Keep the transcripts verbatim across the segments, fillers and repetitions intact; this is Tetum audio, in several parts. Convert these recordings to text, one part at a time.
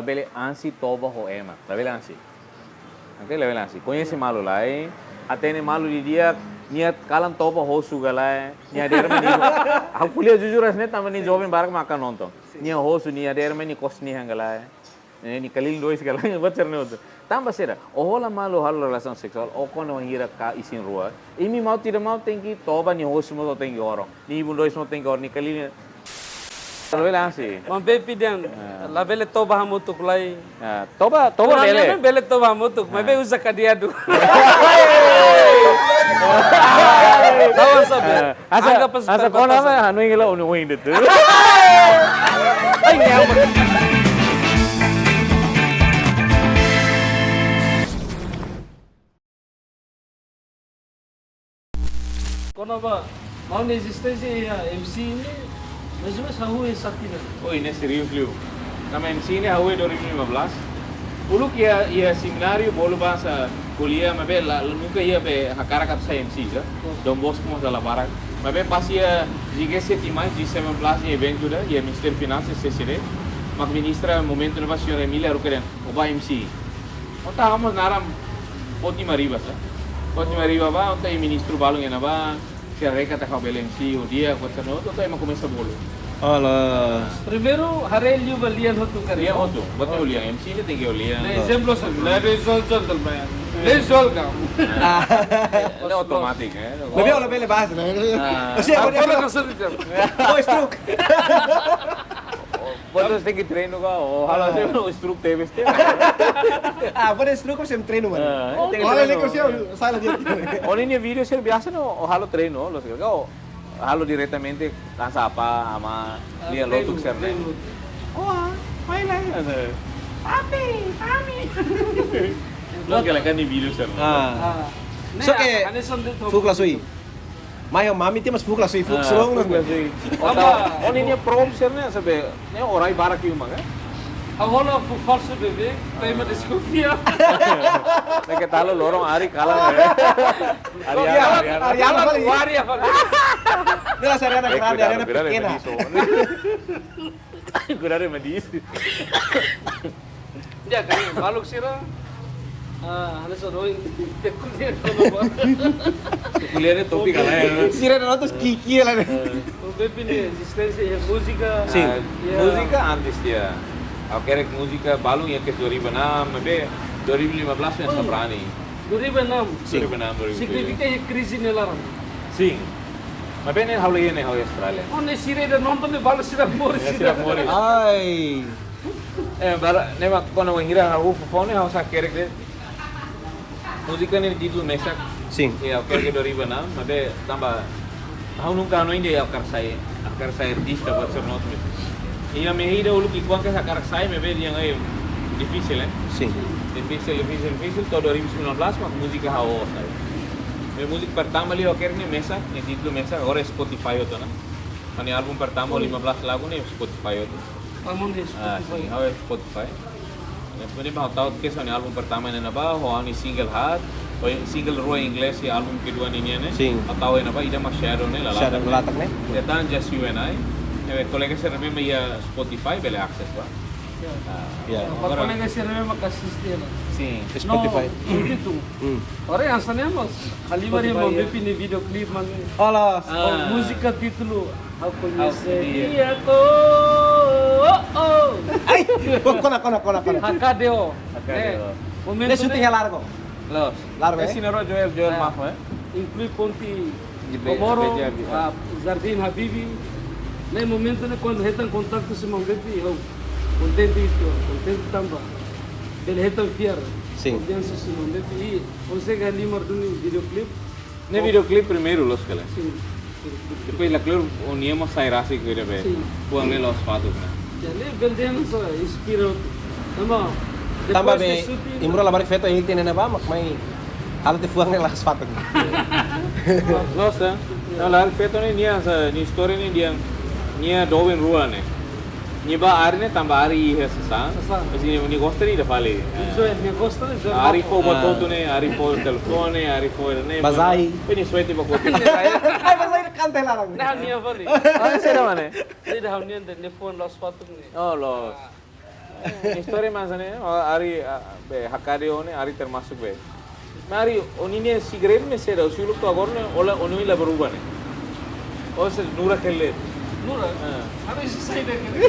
Labele ansi toba ho ema. Labele ansi. Oke, labele ansi. Koñese malu lai. Hatene malu didi'ak, nia kalan toba husu ka lae. Nia hadeer mak nia. Ha'u ko'alia jujur hanesan ne'e tanba nia joven barak mak hakarak nonton. Nia husu, nia hadeer mak nia kos nia han ka lae. Eh, nia kaliling dois ka lae, buat sira-ne'e hotu. Tanba sira, ó hola malu halo relasaun seksuál, ó kona wainhira ka isin-rua. Imi mau tidak mau tenke toba, nia husu mós ó tenke oho. Nia ibun dois mós tenke oho, nia kaliling. Labele ansi. Maun Bepi dehan, Ah. labele toba hamutuk lai. Ah, toba, toba Kurang bele. Bele toba hamutuk, Ah. maibé uza kadeadu. Tahu sabe. Ah, asa, Angga pas asa kona perbatasan. Hanoin hela oin-oin de'it. Ai, nyawa. Kona-ba maun-nia ezisténsia iha M C ne'e, mais ou menos hahú iha sá tinan? Oh, ne'e serius liu. Tanba M C ne'e hahú iha dua ribu lima belas. Uluk iha, iha semináriu, bolu bá sa ko'alia, maibé la, nunka iha be hakarak atu sai M C, ya. Yes. Don Bosco mós dala barak. Maibé pas iha G G C T mais, G seven plus nia eventu ida, iha Ministériu Finansas, C C D. Mak ministra momentu ne'ebá señora Emília haruka dehan, ó bá M C. Ó tau mós naran Foti Mariba, sa. Foti Mariba bá, ó tau ministru balun iha ne'ebá, sira reka katak ha'u bele M C, ó di'ak, buat sira-ne'e hotu, ó tau ema komesa bolu. Alah. Primeiru, haree liu ba lian hotu karik. Lian hotu, buat ó lian, M C ne'e tenke ó lian. Nah, ezemplu, sa, ladies and gentlemen, please welcome. Ah. Ne'e otomátiku, eh. Maibé ó labele bahas, né? Ah. Ou seja, Ah, ó fora di'ak. Ka sériu, ó stroke. Buat tenke treinu ka, ó halo Ah. stroke tebes tebes. Ah, buat stroke sem treinu, mano. Ah, tenke Olha ali treinu. Konsellu, sala dia. Ó-nia vídeo sira biasa ne'e, ó halo treinu, loos ka, ó halo diretamente, kan sapa, ama, Ah, lia treinu, lotuk sira-ne'e. Treinu. Oh, ah, mai lai, ada. Papi, mami. Loos ka, kan nia vídeo sira-ne'e. Ah. Ah. Só Ne'e, que hanesan de'it fuuk la sui. Mai ho mami tiha mas fuuk la sui, fuuk Ah, strong fuuk la sui. Ó tau, ó-nia props sira-ne'e, sabe, ne'e orai barak liu mak, eh? Ha'u hola fuuk falsu bebé, tema deskonfia. Ne'e ke talo loron ari kalan, eh? Ari Iya, ari, ari. Ari apa kali? Wari apa kali? Ne'e la Ariana Grande, Ariana pequena. Kuidadu, kuidadu, Madiso. Ya, kan, maluk sira, ah, hanesan ohin, te kuliah kono ba. Ko'alia ne'e topik ka lae, ya. Sira nonton kiki la ne'e. Maun Bepi nia ezisténsia iha múzika. Sin. Ah, Ya. Múzika antes dia. Ha'u hakerek múzika balun iha ke dua ribu enam, maibé dua ribu lima belas yang Oh. Sabrani. Dua ribu enam. Sin. Dua ribu enam, dua ribu tujuh. Signifika iha krize nia laran. Sin. Maibé ne'e ha'u la iha ne'e, ha'u iha Austrália. Oh, ne'e sira ida nonton ne'e balu sira moris. Ya, sira moris. Ai. Eh, bara, ne'e mak kona wainhira ha'u fó fó ne'e ha'u sa hakerek de'it. Múzika ne'e títulu mesak. Sin. Ya, ha'u hakerek dua ribu enam, maibé tanba ha'u nunka hanoin de'it ha'u hakarak sai, hakarak sai artista buat sira-ne'e hotu. Iha mehi ida uluk ki'ikoan kedas hakarak sai, maibé dehan ai difisil, eh. Sin. Difisil, difisil, difisil, to'o dua ribu sembilan belas mak múzika ha'u sai. Maibé múzika pertama liu ha'u hakerek ne'e mesak, ne'e títulu mesak, agora Spotify hotu ona. Ha'u-nia álbum pertama Oh. lima belas lagu ne'e Spotify hotu. Álbum di Ah, Spotify. Sin, ha'u iha Spotify. Ne'e, ne'e ha'u tau ke ha'u-nia álbum pertama ne'e ne'ebá, ho ha'u-nia single haat, ho single rua inglés, i álbum kedua ninian ne'e. Sin. Ha'u tau ne'ebá, ida mak Shadow ne'e, Shadow lalatak ne'e. Lalatak ne'e. Ida tan Just You and I. Ne'ebé kolega sira ne'ebé mak iha Spotify bele akses bá. Ya. Ah, Ya. Ba agora kolega sira ne'ebé mak asiste ona. Sin. Spotify. No, itu. Hmm. Ora hanesan ne'e mós, halimar iha Spotify, Maun ya. Bepi nia videoclip, mano. Alas. Oh, Ah. múzika títulu Ha'u Koñese Ha'u Koñese Dia. Dia Ko. Oh, oh. Ai, ko-, kona, kona, kona, kona. H K D O. H K D O. Eh, momentu Ne'e syuting ne'e iha Largo. Loos. Largo, Eh, eh? Sina rua Joel, Joel Ah. Mafo, eh? Inklui ponte Di be-, Komoro, be-, be-, ah, Jardim Habibie. Ne'e momentu ne'e kuandu hetan kontaktu husi Maun Bepi, ha'u kontente uitoan, kontente tanba bele hetan fiar. Sin. Konfiansa husi Maun Bepi, i konsege halimar duni videoclip. Ne'e videoclip primeiru loos ka lae? Sin. Depois lakleur ó-nian mós sai rasik ka lae be. Sin. Fuan ne'e la'ós fatuk ona. Ya, ne'e bele dehan hanesan inspira hotu. Tanba Tanba depois be, de shooting, imrua labarik feto iha ne'ebá, mak mai halo tiha fuan ne'e la'ós fatuk. Loos, eh? Não, labarik feto ne'e nia sa, nia istória ne'e dehan, nia doben rua ne'e. Nia bá Ari ne'e tanba Ari iha sasán. Sasán. Mas nia, nia gosta ida fali. Iso, nia gosta ida. Ari fó buat Ah. hotu ne'e, Ari fó telefone, Ari fó ne'e. Bazai. Ne'e suete ba kotu. Ai, bazai kanta laran. Nah, nia fali. Ah, sira mana? Nia dah nia nia fuan la'ós fatuk ne'e. Oh, loos. Istória mak hanesan ne'e, ó, Ari, ah, be, hakade ó ne'e, Ari termasuk be. Mas Ari, ó-nia segredu ne'e saida, ó sei uluk to'o agora ne'e, ó la, ó-nia oin la berubah ne'e. Ó sei nurak hela de'it. Nurak? Ah. Ari sei saida karik.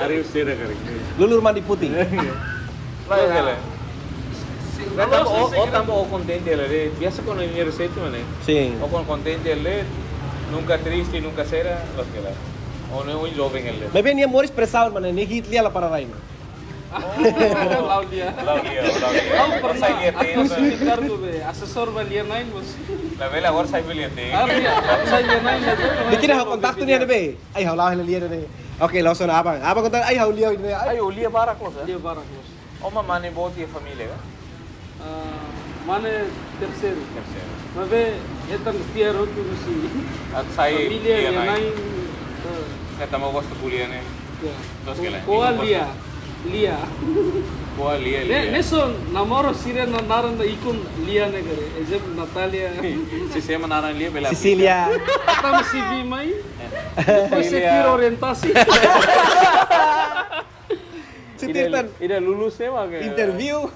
Ari sei saida karik. Lulur mandi putih. Loos ka lae? Sin, loos, loos, ó, ó, sin, tanba ó kontente hela de'it. Biasa kuandu nia resetu mak ne'e. Sin. Ó kuandu kontente hela de'it, nunka triste, nunka saida, loos ka lae? Ó ne'e oin joven hela de'it. Maibé nia moris presaun mak ne'e, nia hi'it lia la para rai mak ne'e. La'o lia. La'o lia, la'o lia. La'o pernah, sai lia, atu tenke, sini kargo be, asesór ba lia-na'in mós. Labele agora sai be lia tenke. Ah, lia, sai lia-na'in be. Bikin ha'u kontaktu nia be. Ai, ha'u la'o hela lia ne'e. Oke, la'ós ona aban. Aban kontaktu, ai, ha'u lia ne'e. Ai, ha'u lia barak loos, eh? Lia barak loos. Ó mak mane boot iha família ka? Ah, mane terseiru. Terseiru. Maibé hetan fiar hotu husi, atu sai família lia-na'in. Lia-na'in, eh. Ne'e tanba gosta ko'alia ne'e. Ya. Loos ka lae? Ko'a lia. Lia. Ko'a lia, ne'e, lia. Ne'e só namoro sira-nia naran mak ikun lia ne'e karik. Ezemplu Natália. Se sira-nia naran lia bele. Cecília. Atau C V mai. Eh. Depois se Cecília. Tira orientasi. Se ida, tirtan. Ida lulus ne'e mak ke. Interview.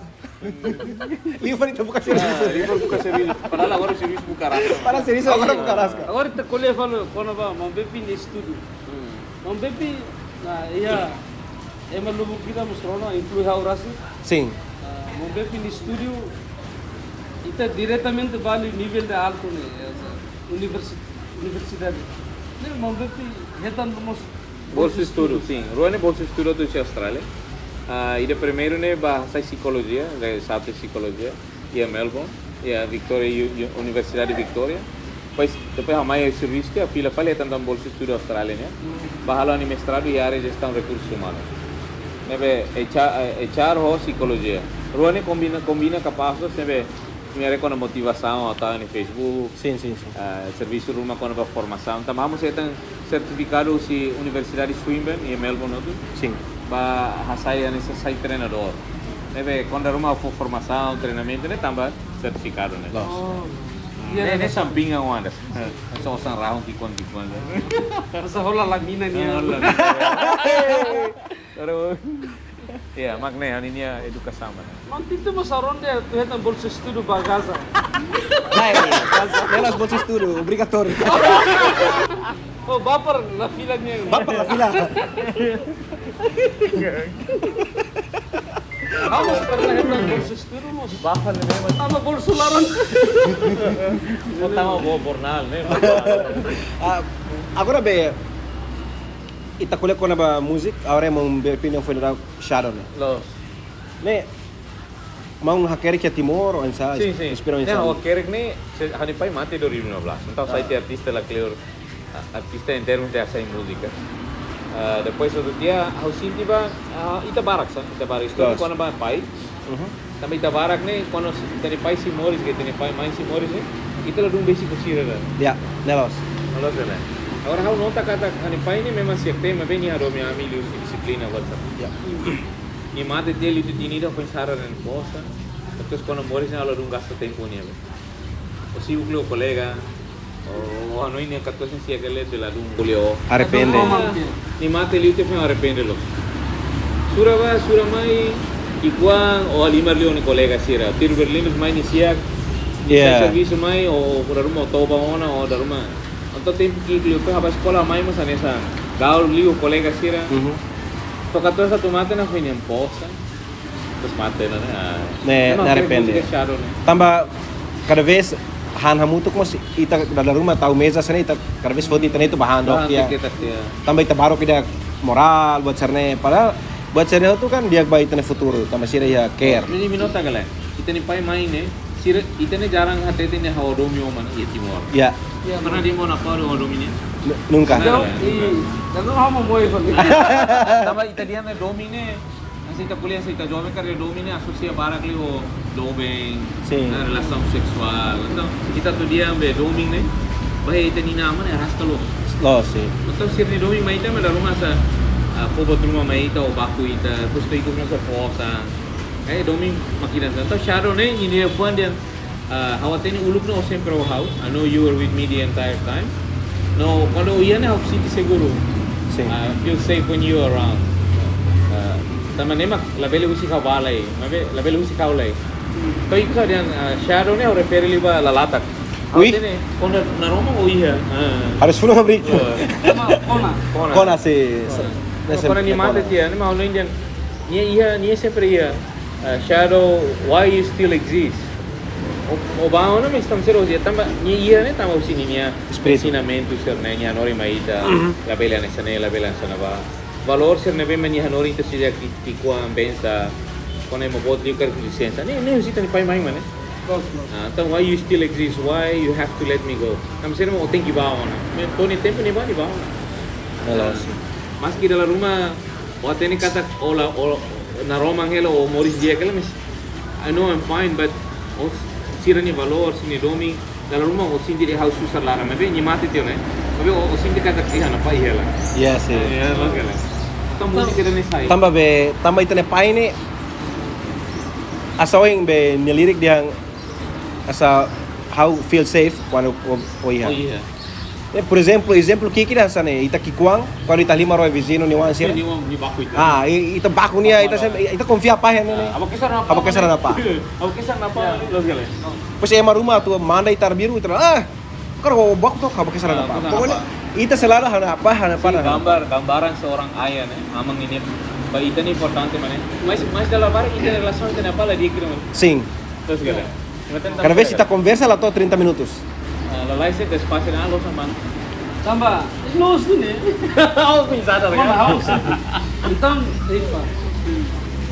Liu fali ita buka servisu. Ah, liu fali buka servisu. Padahal agora servisu buka raska. Padahal servisu agora buka raska. Agora ita ko'alia fali kona-ba Maun Bepi nia estudu. Hmm. Maun Bepi, nah, iha, ema lubuk ida mós rona, inklui ha'u rasik. Sin. Ah, Maun Bepi nia estudu, ita diretamente ba nivel de alto ne'e, ya, universi-, universidade. Ne'e Maun Bepi hetan mós bolsa estudu, sin. Rua ne'e bolsa estudu atu husi Austrália. Ah, ida primeiru ne'e ba hasai psikolojia, hasai S A T psikolojia, iha Melbourne, iha Victoria, U-, U-, Universidade Victoria. Depois, depois ha'u mai servisu tiha, fila fali hetan tan bolsa estudu Austrália nian. Ba halo ha'u-nia mestradu iha área jestaun rekursus umanus. Ne'ebé H R, eh, H R ho psikolojia. Rua ne'e kombina, kombina kapás loos, ne'ebé imi haree kona motivasaun, atu iha Facebook. Sin, sin, sin. Ah, servisu ruma kona-ba formasaun. Tanba ha'u mós hetan sertifikadu husi Universidade Swinburne, iha Melbourne hotu. Sin. Ba hasai hanesan sai treinadór. Ne'ebé, kuandu ruma fó formasaun, treinamentu, ne'e tanba sertifikadu ne'e. Loos. Oh. Ne'e, ne'e sampingan wadas. Só osan rahun ki'ikoan ki'ikoan. Masa hola lamina nian. Ah, hola. Terus, ya, mak ne'e, ha'u-nia edukasaun mak ne'e. Maun Tito mós saronde atu hetan bolsa estudu ba Gaza. Lae, ne'e la'ós bolsa estudu, obrigatóriu. Oh, bapa la fila nian. Bapa la fila. Ha'u mós pernah hetan bolsa estudu mós. Bapa la memang. Tama bolsa laran. Oh, tama bo bornal, ne'e. Ah, agora be, ita ko'alia kona-ba múzika, agora Maun Bepi nia foin-sa'e Shadow ne'e. Loos. Ne'e, maun hakerek iha Timor, oinsá, sin, sin, inspira oinsá? Ne'e, ha'u hakerek ne'e, se, ha'u-nia pai mate dua ribu lima belas. Entaun, ah, sai tiha artista la kleur, ah, artista em termos de hasai múzika. Ah, depois outro dia, ha'u sente ba, ah, ita barak, sa? Ita barak. Istória, loos, kona-ba pai. Mhm. Tanba ita barak ne'e, kuandu ita-nia pai sei moris, ka ita-nia pai, mãe sei moris, ne'e, ita ladún besik ho sira ida. Ya, ne'e loos. Ne'e loos, ne'e. Agora, ha'u nota katak ha'u-nia pai ne'e memang siap tee, maibé nia hadomi ami liuhusi dixiplina, buat sá. Ya. Nia mate tiha liu tiha tinan ida foin sara ren posa. Terus kuandu moris ne'e ha'u ladún gasta tempu ho nia be. Ó sibuk liu ho kolega. Ó, ó hanoin nia katuas ne'e siak hela de'it, ladún ko'alia ó. Arrepende. Ladún ko'alia. Nia mate liu tiha foin arrepende loos. Sura bá, sura mai, ki'ikoan ó halimar liu ho nia kolega sira. Tiru Berlin mai nia siak. Ya. Sai servisu mai, ó, ó dala ruma ó toba ona, ó dala ruma. Entaun tempu ki'ik liu, depois ha'u bá eskola mai mós hanesan. Gaul liu ho kolega sira. Mhm. To'o katuas atu mate ne'e foin nia posa. Terus mate ona ne'e. Ah. Ne'e, memang ne'e arrepende. Múzika Shadow ne'e. Tanba kada vez han hamutuk mós ita dala ruma tau meza hanesan ne'e, ita kada vez foti ita-nia atu ba han dook tiha. Ba han tiha, tiha. Tanba ita baruk ida morál, buat sira-ne'e. Padahal buat sira-ne'e hotu kan di'ak ba ita-nia futuru, tanba sira iha care. Imi, imi nota ka lae? Ita-nia pai-mãe ne'e, sira, ita ne'e jarang hatete ne'e ha'u hadomi ó mak ne'e iha Timor. Ya. Ya, pernah dehan ba ó mak ha'u hadomi nia? Nu-, nunka. Nunka, ya, i, nunka. Tanba ita dehan ne'e domin ne'e, hanesan ita ko'alia, hanesan ita joven karik domin ne'e asosia barak liu ho doben, sin, ne'e, relasaun seksuál. Entaun, ita atu dehan be domin ne'e, ba iha ita-nia inan-aman ne'e araska loos. Loos, sin. Entaun, sira-nia domin mai ita mak dala ruma hanesan, ah, fó buat ruma mai ita, ou baku ita, depois to'o ikus hanesan posa. Eh, domin mak ida. Entaun, Shadow ne'e, nia dehan, ah, ha'u hatene uluk ne'e ó sempre ho ha'u. I know you were with me the entire time. No, kuandu ó iha ne'e ha'u sente seguru. Sin. I feel safe when you are around. Ah, Tanba ne'e mak labele husik ha'u bá lai, maibé labele husik ha'u lai. To'o ikus dehan, ah, shadow ne'e ha'u refere liu ba lalatak. Ha'u hatene, kona naroman ou iha? Ah. Harus follow brik. Oh. Kona. Kona. Kona si, kona. Kona nia mate tiha, ne'e mak ha'u hanoin dehan, nia iha, nia sempre iha. Ah, shadow, why you still exist? Ó, ó bá ona, maibé tanba sira, tanba nia iha ne'e, tanba husi ninia espíritu, ensinamentu sira-ne'e, nia hanorin mai ita, labele hanesan ne'e, labele hanesan ne'ebá. Valór sira ne'ebé mak nia hanorin ita sira ki'ik-, ki'ikoan, bensa, kona ema boot liu karik lisensa. Ne'e, ne'e husi ita-nia pai-mãe mak ne'e. Loos, loos. Ah, entaun, why you still exist? Why you have to let me go? Tanba sira mak ó tenke bá ona. Maibé to'o nia tempu nia bá, nia bá ona. Loos. Ah, maski dala ruma ó hatene katak ó la, ó naroman hela, ó moris di'ak hela, mas I know I'm fine, but ó sira-nia valór, sira-nia domin, dala ruma ó sente dehan ha'u susar laran, maibé nia mate tiha ona. Maibé ó, ó sente katak iha, nia pai hela. Iya, sih. Iya, loos ka lae? Entaun múzika ida-ne'e sai. Tanba be, tanba ita-nia pai ne'e, hanesan ohin be nia lirik dehan, hanesan, how feel safe kuandu ó, ó iha. Ó iha. Eh, por ezemplu, ezemplu ki'ik ida hanesan ne'e, ita ki'ikoan, kuandu ita halimar ho viziñu nia oan sira. Nia oan, nia baku ita. Ah, i-, ita baku nia, ita, ita konfia pai ne'e. Ah, ha'u kesar nia pai. Ha'u kesar nia pai. Ha'u kesar nia pai, loos ka lae? Depois ema ruma atu manda ita arbiru, ita, ah, karik ó baku took, ha'u kesar nia pai. Ah, ha'u kesar nia pai. Pokoknya, ita selalu ha'u-nia pai, ha'u-nia pai. Sin, gambar, gambaran seorang ayah ne'e, aman ini, ba ita ne'e importante mak ne'e. Mas, mas dala barak ita relasaun ita-nia pai la di'ak ida mak ne'e. Sin. Loos ka lae? Kada vez ita konversa la to'o trinta minutos. Ah, lalais ita despacha, ah, loos, aman. Tanba, loos ne'e. Oh, bisa dah, mana ya? Ha'u sente. Entaun, epa.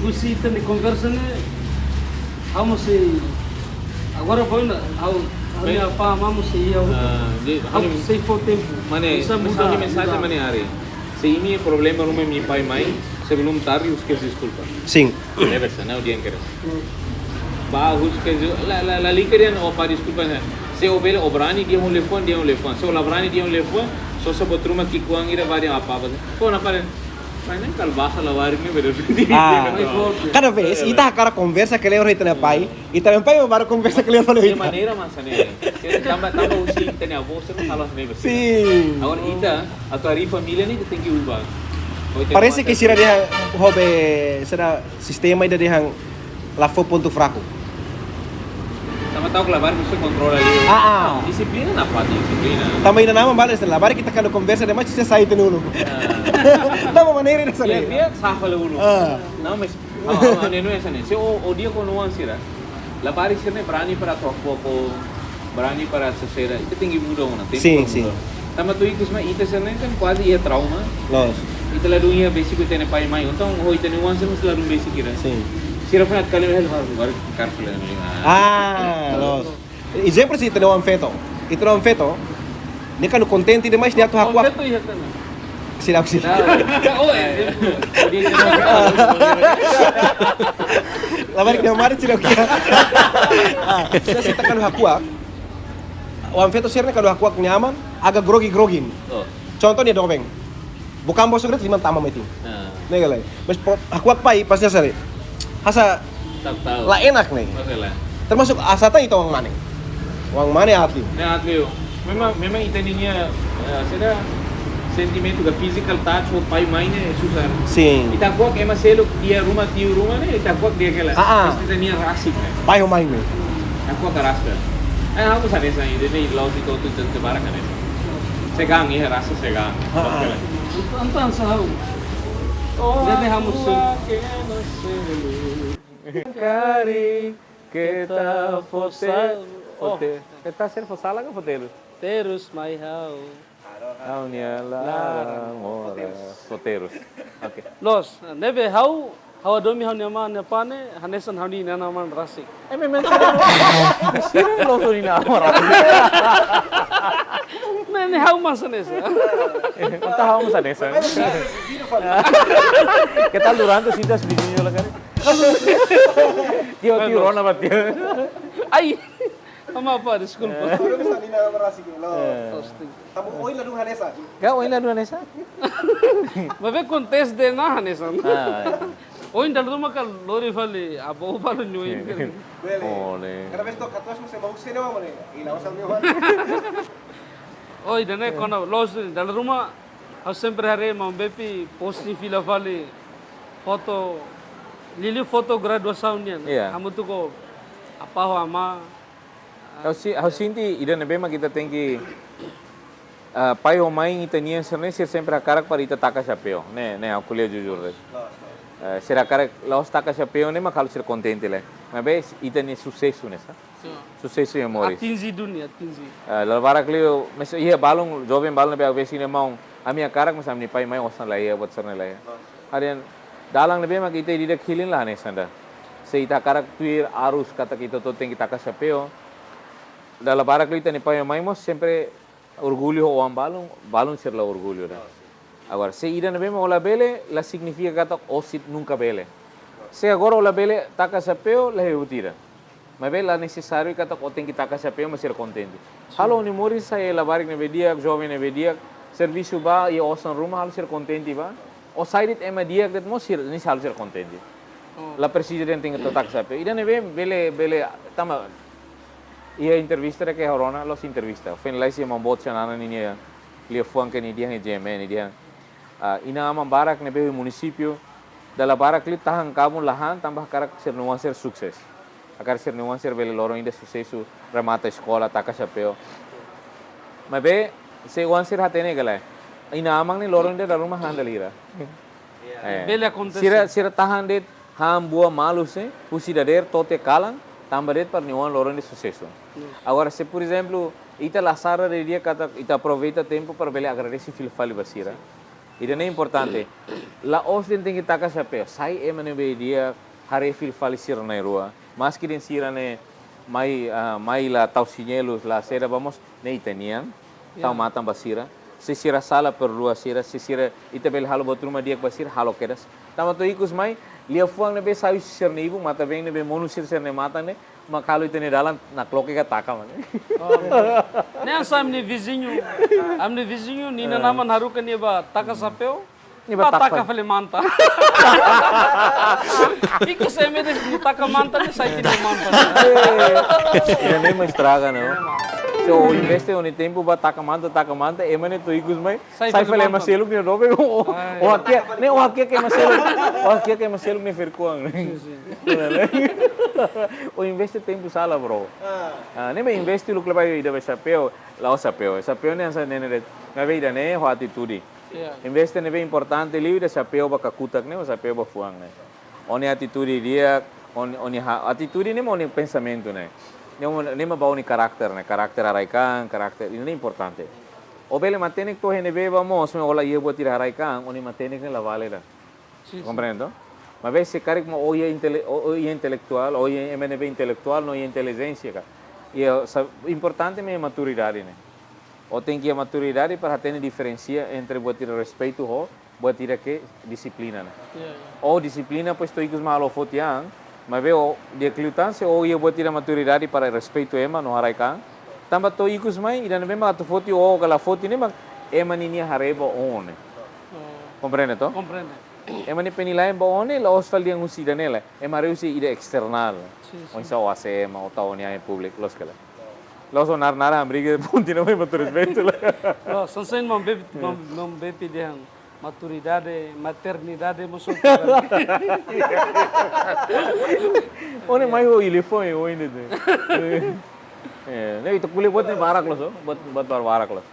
Husi ita-nia konversa ne'e, ha'u mós sei, agora foin ona, ha'u, ha'u-nia pai-mãe mós sei, ha'u, ah, di, ha'u ha'u-nia, sei fó tempu. Mane, bisa mas muda, ha'u-nia mensajen muda. Mane Ari. Se imi problema ruma imi pai-mãe, sebelum tarde, husik deskulpa. Sin. Ne'e besa, não, dia que era. Bá, husik, la, la, lalika dehan ó bá deskulpa, ne'e. Se ó bele, ó brani, dehan ó liafuan, dehan ó liafuan. Se ó la brani, dehan ó liafuan, sosa buat ruma ki'ikoan ida bá dehan apá, bá. Kona pai ne'e, pai ne'e kala basa labarik ne'e, bele. Ah. Kada vez, ita hakarak konversa kleur ho ita-nia pai, ita-nia pai baru konversa kleur fali ho ita. Maneira mak hanesan ne'e. Tanba, tanba husi ita-nia avó, sira halo hanesan ne'e, besa. Sin. Agora ita, atu harii família ne'e, ita tenke ubah. Parese ke sira dehan, ho be, sira sistema ida dehan la fó pontu fraku. Tanba ta'uk labarik bisa kontrola liu. Ah, ah. Dixiplina, nia pai, dixiplina. Tanba iha-ne'ebá mak bele, labarik ita kuandu konversa demais, sira sai tiha ona uluk. Ah. Tanba maneira ida hanesan ne'e. Dia, dia sá fali uluk. Ah. Não, mas, ah, ah, ne'e, ne'e hanesan ne'e. Se ó, ó di'ak ho nia oan sira, labarik sira-ne'e brani para troka buat, brani para soseda. Ita tenke muda ona, tenke muda ona. Sin, sin. Tanba to'o ikus mak ita sira-ne'e kan kuaze iha trauma. Loos. Ita ladún iha besik ho ita-nia pai-mãe. Entaun, ho ita-nia oan sira mós ladún besik ida. Sin. Sira pernah kali hal baru, baru kartu lagi. Ah, loos. Ezemplu, se ita-nia oan feto. Ita-nia oan feto, nia kuandu kontente demais, nia atu hakuak. Oan feto iha tiha ona. Sira oan sira. Nah. Oh, ezemplu. Labarik nia mari sira oan. Ah, se ita kuandu hakuak. Oan feto sira-ne'e kuandu hakuak nia aman, agak grogi-grogi. Oh. Contoh nia doben. Bukan bosok, liman tama meeting. Ah. Ne'e ka lae. Mas po-, hakuak pai, pasti sari. Hanesan la enak ne'e. Oke lah. Termasuk hanesan ita oan mane. Oan mane aat liu. Ne'e aat liu. Memang, memang ita ninia, eh, sira sentimentu ka physical touch ho pai-mãe ne'e susar. Sin. Ita hakuak ema seluk iha ruma, tiu ruma ne'e, ita hakuak di'ak hela. Ah, ah. Mas ita-nia rasik ne'e. Pai ho mãe ne'e. Hakuak rasik. Eh, ha'u hanesan ida-ne'e, la'ós ita hotu, ita barak hanesan. Segan, iha rasa segan. Ah, ah. Oke lah. Entaun, entaun sá ha'u. Oh, ne'ebé ha'u mós sei. Karik, keta fó sala, oh, fote-, keta ser fó sala ka foterus? Terus mai ha'u. Ha'u-nia laran, laran, moras, foterus. Foterus. Oke. Loos, ne'ebé ha'u, ha'u hadomi ha'u-nia amá, nia apá ne'e, hanesan ha'u-nia inan-aman rasik. Eh, memang sira loos ho inan-aman rasik. Ne'e, ne'e ha'u mós hanesan. Entaun ha'u mós hanesan. Keta durante sintas viziñu la kan. Tiu, tiu, rona ba tiu. Ai. Amá, apá, deskulpa. Eh. Udah bisa, Nina, berhasil, loos. Eh. Loos, tiu. Tanba oin ladún hanesan. Ka oin ladún hanesan? Maibé konteste de'it hanesan. Ah, ya. Oin dala ruma kala lori fali, avó balu nia oin. Bele. Oh, ne'e. Kada vez to'o katuas mós ema husi ne'e, mane. Ila usah mi wan. Oh, ida-ne'e kona loos, dala ruma, ha'u sempre haree maun Bepi posting fila fali foto Liuliu foto graduasaun nian. Iya. Hamutuk ho apá ho amá. Ha'u si-, ha'u sente ida ne'ebé mak ita tenke, ah, pai ho mãe ita-nian sira ne'e sira sempre hakarak para ita taka xapeu. Ne'e, ne'e ha'u ko'alia jujur de'it. Eh, sira hakarak la'ós taka xapeu ne'e mak halo sira kontente lae. Maibé ita-nia susesu ne'e sá. Sin. Susesu iha moris. Atinjidu ne'e, atinji. Eh, dala barak liu, mas iha balun, joven balun ne'ebé vez ne'e maun, ami hakarak mas ami-nia pai mãe osan la iha, buat sira-ne'e la iha. Harian, dalan ne'ebé mak ita ida-idak hili la hanesan ida. Se ita hakarak tuir arus katak ita hotu tenke taka xapeu, dala barak liu ita-nia pai mãe mós sempre orgullu ho oan balun, balun sira la orgullu ida. Agora, se ida ne'ebé mak ó la bele, la signifika katak ó sei nunka bele. Se agora ó la bele taka xapeu, la iha buat ida. Maibé la nesesáriu katak ó tenke taka xapeu mak sira kontente. Halo ó-nia moris sai labarik ne'ebé di'ak, joven ne'ebé di'ak, servisu bá, iha osan ruma, halo sira kontente bá. Ó sai de'it ema di'ak de'it mós sira, ne'e halo sira kontente. Oh. La presiza dehan tenke taka xapeu. Ida ne'ebé bele, bele, tanba iha entrevista ida ke ha'u rona, la'ós entrevista. Foin lalais iha maun boot sira-nia ninia liafuan ke nia dehan iha G M N, nia dehan, ah, inan-aman barak ne'ebé iha munisípiu, dala barak liu tahan kabun la han, tanba hakarak sira-nia oan sira sukses. Hakarak sira-nia oan sira bele loron ida susesu, remata eskola, taka xapeu. Maibé, se oan sira hatene ka lae, inan-aman ne'e loron ida dala ruma han dala hira. Eh, bele akontese. Sira, sira tahan de'it han buat malu, se, husi dadeer to'o iha kalan, tanba de'it para nia oan loron ida susesu. Yes. Agora, se, por ezemplu, ita la sadar didi'ak katak ita aproveita tempu para bele agradese fila fali ba sira. Ida-ne'e importante. La'ós dehan tenke taka xapeu. Sai ema ne'ebé di'ak, haree fila fali sira na'in-rua. Maski dehan sira-ne'e mai, ah, mai la tau xinelus, la seda, vamos, ne'e ita-nian. Ya. Tau matan ba sira. Se sira sala, perdua sira. Se sira, ita bele halo buat ruma di'ak ba sira, halo kedas. Tanba to'o ikus mai, liafuan ne'ebé sai husi sira-nia ibun, matan-been ne'ebé monu sira, sira-nia matan ne'e, mak halo ita-nia dalan nakloke ka taka, mane. Oh, ne'e hanesan ami-nia viziñu. Ami-nia viziñu, nia inan-aman haruka nia bá taka xapeu. Nia bá taka fali manta. Ikus ema dehan nia taka manta ne'e sai ita-nia manta. Ida-ne'e mak estraga, no? Se ó investe ó-nia tempu bá taka manta, taka manta, ema ne'e to'o ikus mai, sai fali ema seluk nia dobe. Ó hakiak, ne'e ó hakiak ema seluk. Ó hakiak ema seluk nia ferkuang. Sin, sin. Ó investe tempu sala, bro. Ah, ne'e mak investe uluk lai ba ida ba xapeu, la'ós xapeu. Xapeu ne'e hanesan ne'e de'it. Maibé ida-ne'e ho atitude. Ya. Investe ne'ebé importante liu ida xapeu ba kakutak ne'e, xapeu ba fuan ne'e. Ó-nia atitude di'ak, ó-nia, ó-nia ha-, atitude ne'e mak ó-nia pensamentu ne'e. Ne'e mak, ne'e mak ba ó-nia karakter ne'e, karakter haraik-an, karakter, ida-ne'e importante. Ó bele matenek to'o iha ne'ebé bá mós, maibé ó la iha buat ida haraik-an, ó-nia matenek ne'e la vale ida. Sin, sin. Komprende? Maibé se karik mak ó iha intele-, ó, ó iha intelektuál, ó iha ema ne'ebé intelektuál, no iha intelijénsia ka. Iha sa-, importante mak iha maturidade ne'e. Ó tenke iha maturidade para hatene diferensia entre buat ida respeitu ho buat ida ke dixiplina ne'e. Ya, ya. Ó dixiplina, pois to'o ikus mai halo foti an, maibé ó di'ak liután se ó iha buat ida maturidade para respeitu ema no haraik-an. Tanba to'o ikus mai, ida ne'ebé mak atu foti ó ka la foti ne'e mak ema ninia haree ba ó ne'e. Oh. Komprende, to? Komprende. Ema nia penilai ba ó ne'e, la'ós fali dehan husi ida-ne'e lae. Ema haree husi ida esternál. Sin, sin. Oinsá ó hase'e ema, ó tau ó-nia an iha públiku, loos ka lae. La'ós ó naran-naran hamriik ponti no me matu respeitu lae. La'ós, hanesan maun Bepi, maun, maun Bepi dehan maturidade, maternidade, mós outro. Ó ne'e mai ho ilifon, ó ne'e de'it. Eh, ne'e ita ko'alia buat ne'e barak loos, ó. Buat, buat barak loos.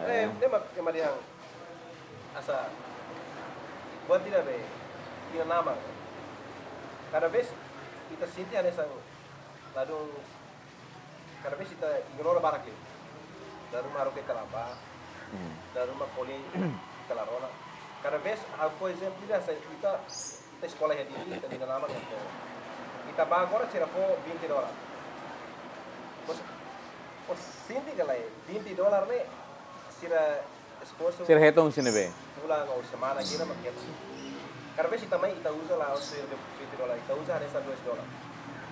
Eh, ne'e mak, ne'e mak dehan. Hanesan, buat ida be, inan-aman. Kada vez ita sente hanesan ladún, kada vez ita ignora barak liu. Dala ruma haruka ita la bá, hmm, dala ruma ko'alia ita la rona. Kada vez, ha'u fó ezemplu ida, hanesan ita, ita eskola iha Dili, ita-nia inan-aman iha fó. Ita bá agora sira fó vinte dólar. Ó, ó sente ka lae, vinte dólar ne'e, sira esforsu. Sira hetan husi ne'ebé? Fulan ou semana kira mak hetan. Kada vez ita mai, ita uza la vinte dólar, ita uza hanesan dois dólar.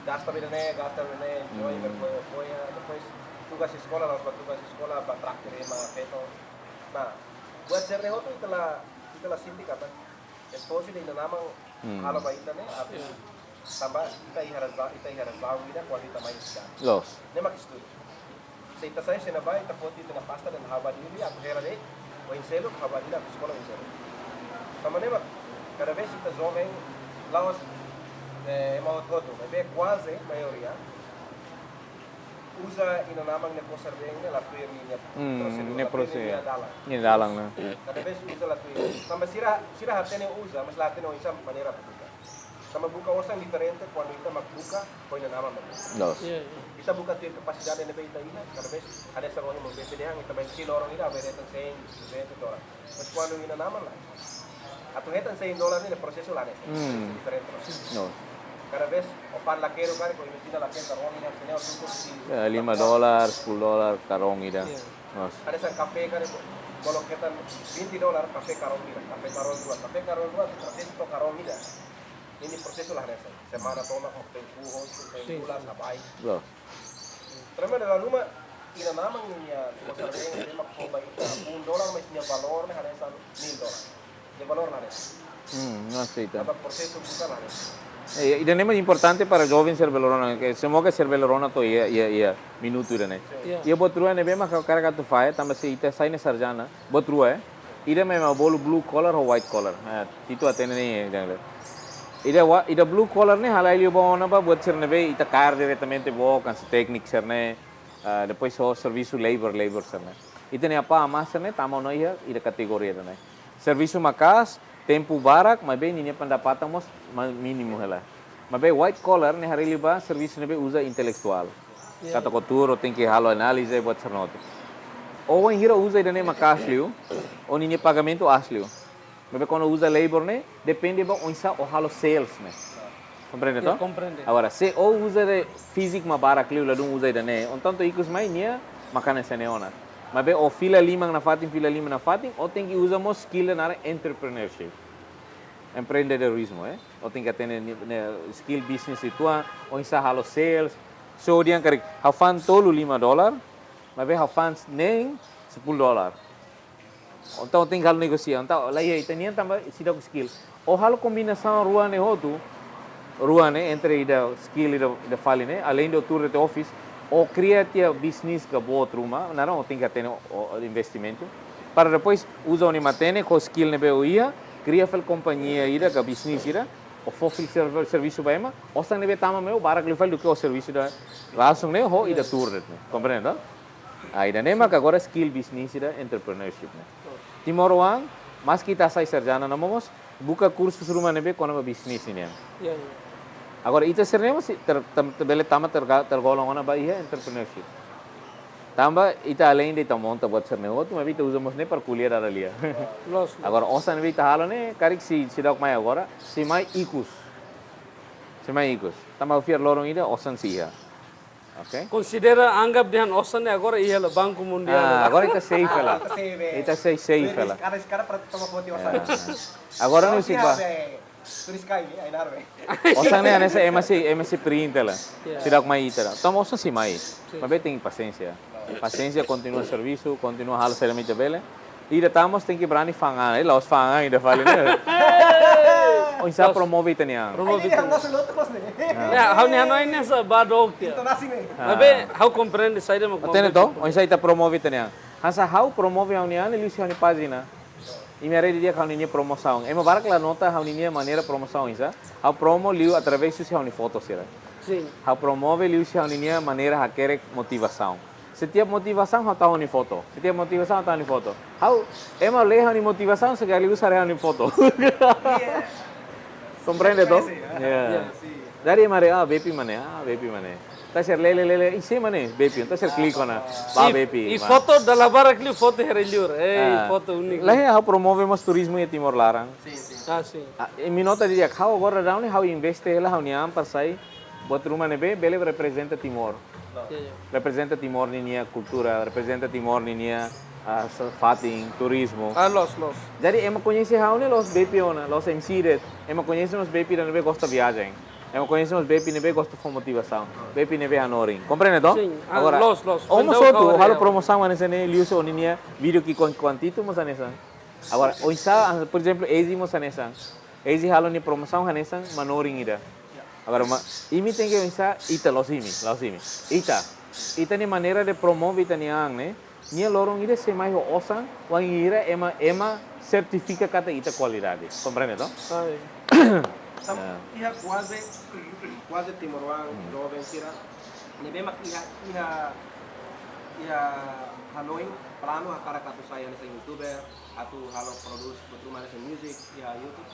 Gasta ba ida-ne'e, gasta ba ida-ne'e, enjoy, hmm, berfoya-foya, depois tugas eskola, la'ós ba tugas eskola, ba traktir ema feto. Nah, buat sira-ne'e hotu ita la, ita la sente katak esforsu ida inan-aman, hmm, halo ba ita ne'e, atu, sin, tanba ita iha raza-, ita iha razaun ida kuandu ita mai eskola. Loos. Ne'e mak estudu. Se ita sai, se ita bá, ita foti ita-nia pasta dehan ha'u bá Dili, atu hela de'it oin seluk, ha'u bá Dili atu eskola oin seluk. Tanba ne'e mak, kada vez ita joven, La'ós, eh, ema hotu-hotu, maibé kuaze maioria uza inan-aman nia kosar-been ne'e la tuir ninia Hmm, prosedur, nia la tuir prosedur. Ninia dalan. Ninia dalan, ne'e. Kada vez uza la tuir. Tanba sira, sira hatene uza, mas la hatene oinsá maneira atu buka. Tanba buka osan diferente kuandu ita mak buka ho inan-aman mak buka. Loos. Iya, iya. Ita buka tuir kapasidade ne'ebé ita iha, kada vez hanesan ohin maun Bepi dehan, ita bá sira loron ida, bá hetan cem, duzentos dólar. Mas kuandu inan-aman lae, atu hetan cem dólar ne'e prosesu la hanesan. Hmm. Prosesu diferente, no? No. Kada vez o pan lakeru karik, o imajina lakeru karrong ida, se ne'e o tuku si Eh, lima dólar, sepuluh dólar, karrong ida. Iya. Loos. Hanesan kafé karik, bolu hetan vinte dólar, kafé karrong ida, kafé karrong rua, kafé karrong rua, prosesu to'o karrong ida. Ne'e prosesu la hanesan. Semana tomak, maun tempu, hotu, tempu Sin, la sin. Sabai. Loos. Tremendo la numa, inan-aman ninia kosar-been, ema fó ba ita, um dólar, mas nia valór ne'e hanesan mil dólar. Nia valór la hanesan. Hmm, no aseita. Tanba prosesu buka la hanesan. Eh, ida-ne'e mak importante para joven sira bele rona, ke semoga sira bele rona to'o iha, iha, iha minutu ida-ne'e. Sin. Iya. Iha buat rua ne'ebé mak ha'u hakarak atu fahe, tanba se ita sai ne'e sarjana, buat rua, eh. Ida mak ema bolu blue collar ho white collar. Eh, Tito hatene ne'e, jangan lihat. Ida wa-, ida blue collar ne'e halai liu ba ona ba buat sira ne'ebé ita kaer diretamente ba, hanesan tékniku sira-ne'e, ah, depois ho servisu labor, labor sira-ne'e. Ita-nia apá amá sira-ne'e tama ona iha ida kategoria ida-ne'e. Servisu maka'as, tempu barak, maibé ninia pendapatan mós ma-, mínimu hela. Maibé white collar ne'e haree liu ba servisu ne'ebé uza intelektuál. Iya. Katak o tuur, o tenke halo análize, buat sira-ne'e hotu. O wainhira uza ida-ne'e maka'as liu, o ninia pagamentu aas liu. Maibé kuandu uza labor ne'e, depende ba oinsá o halo sales ne'e. Komprende, Iya, to? Komprende. Agora, se o uza ida fíziku mak barak liu, ladún uza ida-ne'e, entaun to'o ikus mai nia mak hanesan ne'e ona. Maibé o fila liman nafatin, fila liman nafatin, o tenke uza mós skill ida naran entrepreneurship. Empreendedorismo, eh? O tenke hatene ni-, ne'e skill business uitoan, oinsá halo sales. So, dehan karik, ha'u fa'an tolu lima dólar, maibé ha'u fa'an neen sepuluh dólar. Entaun o tenke halo negosia. Entaun, la iha ita-nian tanba seidauk skill. O halo kombinasaun rua ne'e hotu, rua ne'e entre ida skill ida, ida fali ne'e, além de o tuur de'it office, o kria tiha business ka buat ruma, naran o tenke hatene o, o investimentu. Para depois uza o-nia matenek ho skill ne'ebé o iha, kria fali kompañia ida ka business ida, o fó fali serv-, servisu ba ema, osan ne'ebé tama mai ó barak liu fali duké o servisu ida rasik ne'e ho ida tuur de'it ne'e. Komprende, to? Ah, ida-ne'e mak agora skill business ida entrepreneurship ne'e. Timoroan, maski ita hasai sarjana ona mós, buka kursus ruma ne'ebé kona-ba business nian. Iya, iya. Agora, ita sira-ne'e mós ter-, ter-, ter-, bele tama terga-, tergolong ona ba iha entrepreneurship. Tanba ita além de ita monta buat sira-ne'e hotu, maibé ita uza mós ne'e para ko'alia dada lia. Loos, loos. Agora, osan ne'ebé ita halo ne'e, karik sei, seidauk mai agora, sei mai ikus. Sei mai ikus. Tanba fiar loron ida, osan sei iha. Oke? Konsidera, anggap dehan osan ne'e agora iha hela Banku Mundiál. Ah, agora ita safe hela. Ita safe, eh. Ita sei safe hela. Kada, kada para toma foto osan. Ah. Agora ne'e sei ba. Turis kai, eh, ai narve. Osan ne'e hanesan ema sei, ema sei print hela. Ya. Seidauk mai ita. Toma osan sei mai. Sin. Maibé tenke pasiénsia. Pasiénsia, kontinua servisu, kontinua halo saida mak ita bele. Ida tan mós tenke brani fa'an an, eh, la'ós fa'an an ida fali ne'e. Oinsá promove ita-nia an. Promove ita-nia an. Ai, ne'e ha'u-nia hanoin ne'e sa ba dok tiha. Ita nasi ne'e. Ah. Maibé ha'u komprende saida mak. Hatene to? Oinsá ita promove ita-nia an. Hanesan ha'u promove ha'u-nia an liu husi ha'u-nia pájina. Imi haree didi'ak ha'u-nia promosaun. Ema barak la nota ha'u-nia maneira promosaun oinsá. Ha'u promo liu através husi ha'u-nia foto sira. Sin. Ha'u promove liu husi ha'u-nia maneira hakerek motivasaun. Setiap motivasaun ha'u tau ha'u-nia foto. Setiap motivasaun ha'u tau ha'u-nia foto. Ha'u, ema lee ha'u-nia motivasaun sekaligus haree ha'u-nia foto. Iya. Komprende to? Iya. Iya. Jadi ema haree, ah, Bepi mak ne'e, ah, Bepi mak ne'e. Entaun sira lee, lee, lee, lee, ih, sé mak ne'e, Bepi. Entaun sira klik ona, ba Bepi. I foto dala barak liu foto haree liur. Eh, ah, foto úniku. Lae, ha'u promove mós turizmu iha Timor laran. Sin, sin. Ah, sin. Ah, imi nota didi'ak, ha'u agora daudaun ne'e ha'u investe hela ha'u-nia an para sai buat ruma ne'ebé bele reprezenta Timor. Iya, iya. Reprezenta Timor ninia kultura, reprezenta Timor ninia, ah, sa-, fatin, turizmu. Ah, loos, loos. Jadi ema koñese ha'u ne'e la'ós Bepi ona, la'ós M C de'it. Ema koñese mós Bepi ida ne'ebé gosta viajen. Ema koñese mós Bepi ne'ebé gosta fó motivasaun. Bepi ne'ebé hanorin. Komprende to? Sin. Ah, agora, loos, loos. Ó mós hotu, halo promosaun hanesan ne'e, liuhusi ó-ninia vídeo ki'ikoan-ki'ikoan Tito mós hanesan. Agora, oinsá, ah, por ezemplu, Easy mós hanesan. Easy halo nia promosaun hanesan manorin ida. Agora, ma-, imi tenke oinsá, ita la'ós imi, la'ós imi. Ita. Ita-nia maneira de promove ita-nia an ne'e, nia loron ida sei mai ho osan, wainhira ema, ema sertifika katak ita kualidade. Komprende to? Ai. Sama iha kuaze, kuaze timoroan joven sira ne'ebé mak iha, iha, iha hanoin, planu hakarak atu sai hanesan YouTuber, atu halo produce buat ruma hanesan music iha YouTube.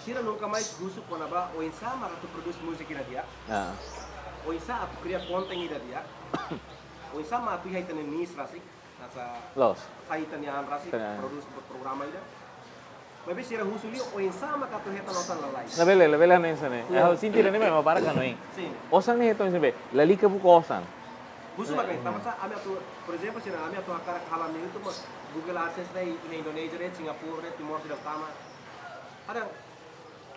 Sira nunka mais husu kona-ba oinsá mak atu produce music ida di'ak. Oinsá atu kria konten ida di'ak. Oinsá mak atu iha ita-nia niche rasik. Hanesan loos. Sai ita-nia an rasik, ita-nia an, produce buat programa ida. Maibé sira husu liu oinsá mak atu hetan osan lalais. Labele, labele hanesan ne'e. Ha'u sente ida-ne'e mak barak hanoin. Sin. Osan ne'e hetan oinsá be. Lalika buka osan. Husu mak be, tanba sá ami atu, por ezemplu, sira ami atu hakarak halo ne'e itu mak Google AdSense ne'e iha Indonézia de'it, Singapura de'it, Timor seidauk tama. Ada.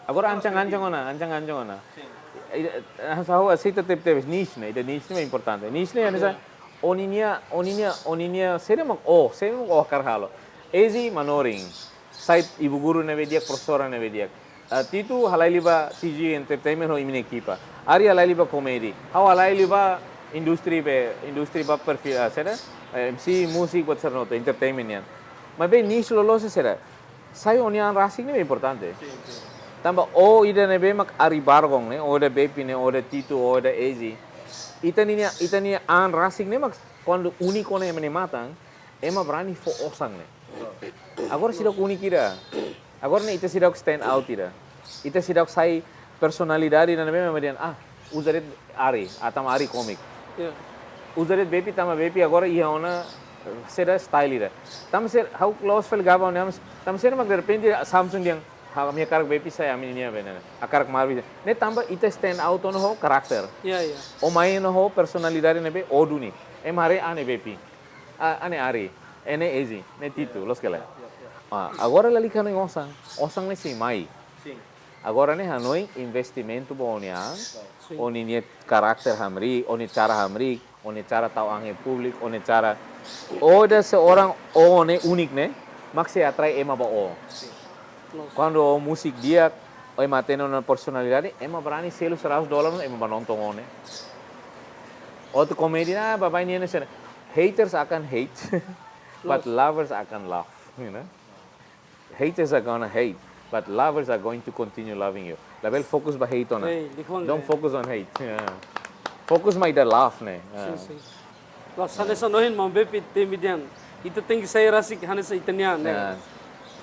Agora ancang-ancang ona, ancang-ancang ona. Sin. Ida, ha'u aseita tebetebes niche ne'e, ida niche ne'e importante. Niche ne'e hanesan, ó-nia, ó-nia, ó-nia, sira mak ó, sira mak ó hakarak halo. Ezi manorin, sai ibuguru ne'ebé di'ak, profesora ne'ebé di'ak. Ah, Tito halai liu ba C G Entertainment ho imi-nia ekipa. Ari halai liu ba komedi. Ha'u halai liu ba indústria be, indústria ba perfil, ah, saida? Eh, M C, música, buat sira-ne'e hotu, entertainment nian. Maibé niche loloos sira. Sai ó-nia an rasik ne'e importante. Sin, sin. Tanba ó ida ne'ebé mak ari Bargon ne'e, ó ida Bepi ne'e, ó ida Tito, ó ida Ezi. Ita-nia, ita-nia an rasik ne'e mak kuandu úniku ona iha ema nia matan, ema brani fó osan ne'e. Agora seidauk úniku ida. Agora ne'e ita seidauk stand out ida. Ita seidauk sai personalidade ida ne'ebé mak dehan, ah, uza de'it Ari, ah, tanba Ari komik. Ya. Uza de'it Bepi tanba Bepi agora iha ona, eh, saida style ida. Tanba sá, ha'u la'ós fali gaba ne'e, tanba sá mak derrepente Samsung dehan, ha, ami hakarak Bepi sai ami-nia be ne'e. Hakarak Marvi. Ne'e tanba ita stand out ona ho karakter. Ya, ya. Ó mai ona ho personalidade ne'ebé ó duni. Ema haree, ah, ne'e Bepi. Ah, ah, ne'e Ari. Eh, ne'e Ezi. Ne'e Tito, loos ka lae? Ya, ya. Ah, agora lalika hanoin osan. Osan ne'e sei mai. Sin. Agora ne'e hanoin investimentu ba ó-nia an, sin, ó-nia karakter hamriik, ó-nia cara hamriik, ó-nia cara tau an iha públiku, ó-nia cara. Ó ida seorang ó ne'e úniku ne'e, mak sei atrai ema ba ó. Sin. Loos. Kuandu ó músiku di'ak, ó ema hatene ó-nia personalidade, ema brani selu seratus dolar, ema bá nonton ó ne'e. Outro komedi, ah, baibain nian ne'e sira. Haters akan hate, but, loos, lovers akan love, you know? Haters are gonna hate, but lovers are going to continue loving you. Labele fokus ba hate ona. Hey, di Juan, don't, eh, focus on hate. Yeah. Fokus mai ida love ne'e. Yeah. Sin, sin. Loos, hanesan ohin maun Bepi temi dehan. Ita tenke sai rasik hanesan ita-nia an ne'e. Yeah.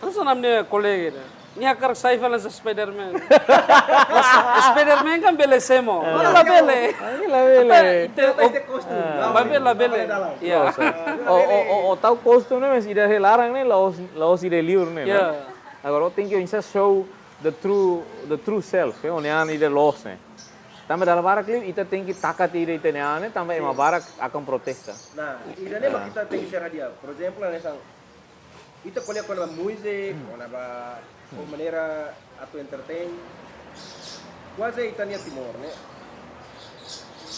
Hanesan ami-nia kolega ida. Nia hakarak sai fali hanesan Spider-Man. Loos, Spider-Man kan bele semo. Yeah. Labele. Ai, labele. Ita, ita, ita kostum. Ah. Labele, labele. Labele dalam. Ya. Loos, eh. Ó, ó, ó, ó tau kostum ne'e, mas ida iha laran ne'e, la'ós, la'ós ida iha liur ne'e, ne'e? Ya. Agora, ó tenke oinsá show the true, the true self, eh, ó-nia an ida loos ne'e. Tanba dala barak liu, ita tenke taka tiha ita-nia an ne'e, tanba ema, sin, barak akan protesta. Nah, ida-ne'e mak, ah, ita tenke ser hadi'a. Por ezemplu, hanesan, ita ko'alia kona-ba múzika, hmm, kona-ba, hmm, maneira atu entertain. Kuaze ita-nia Timor ne'e.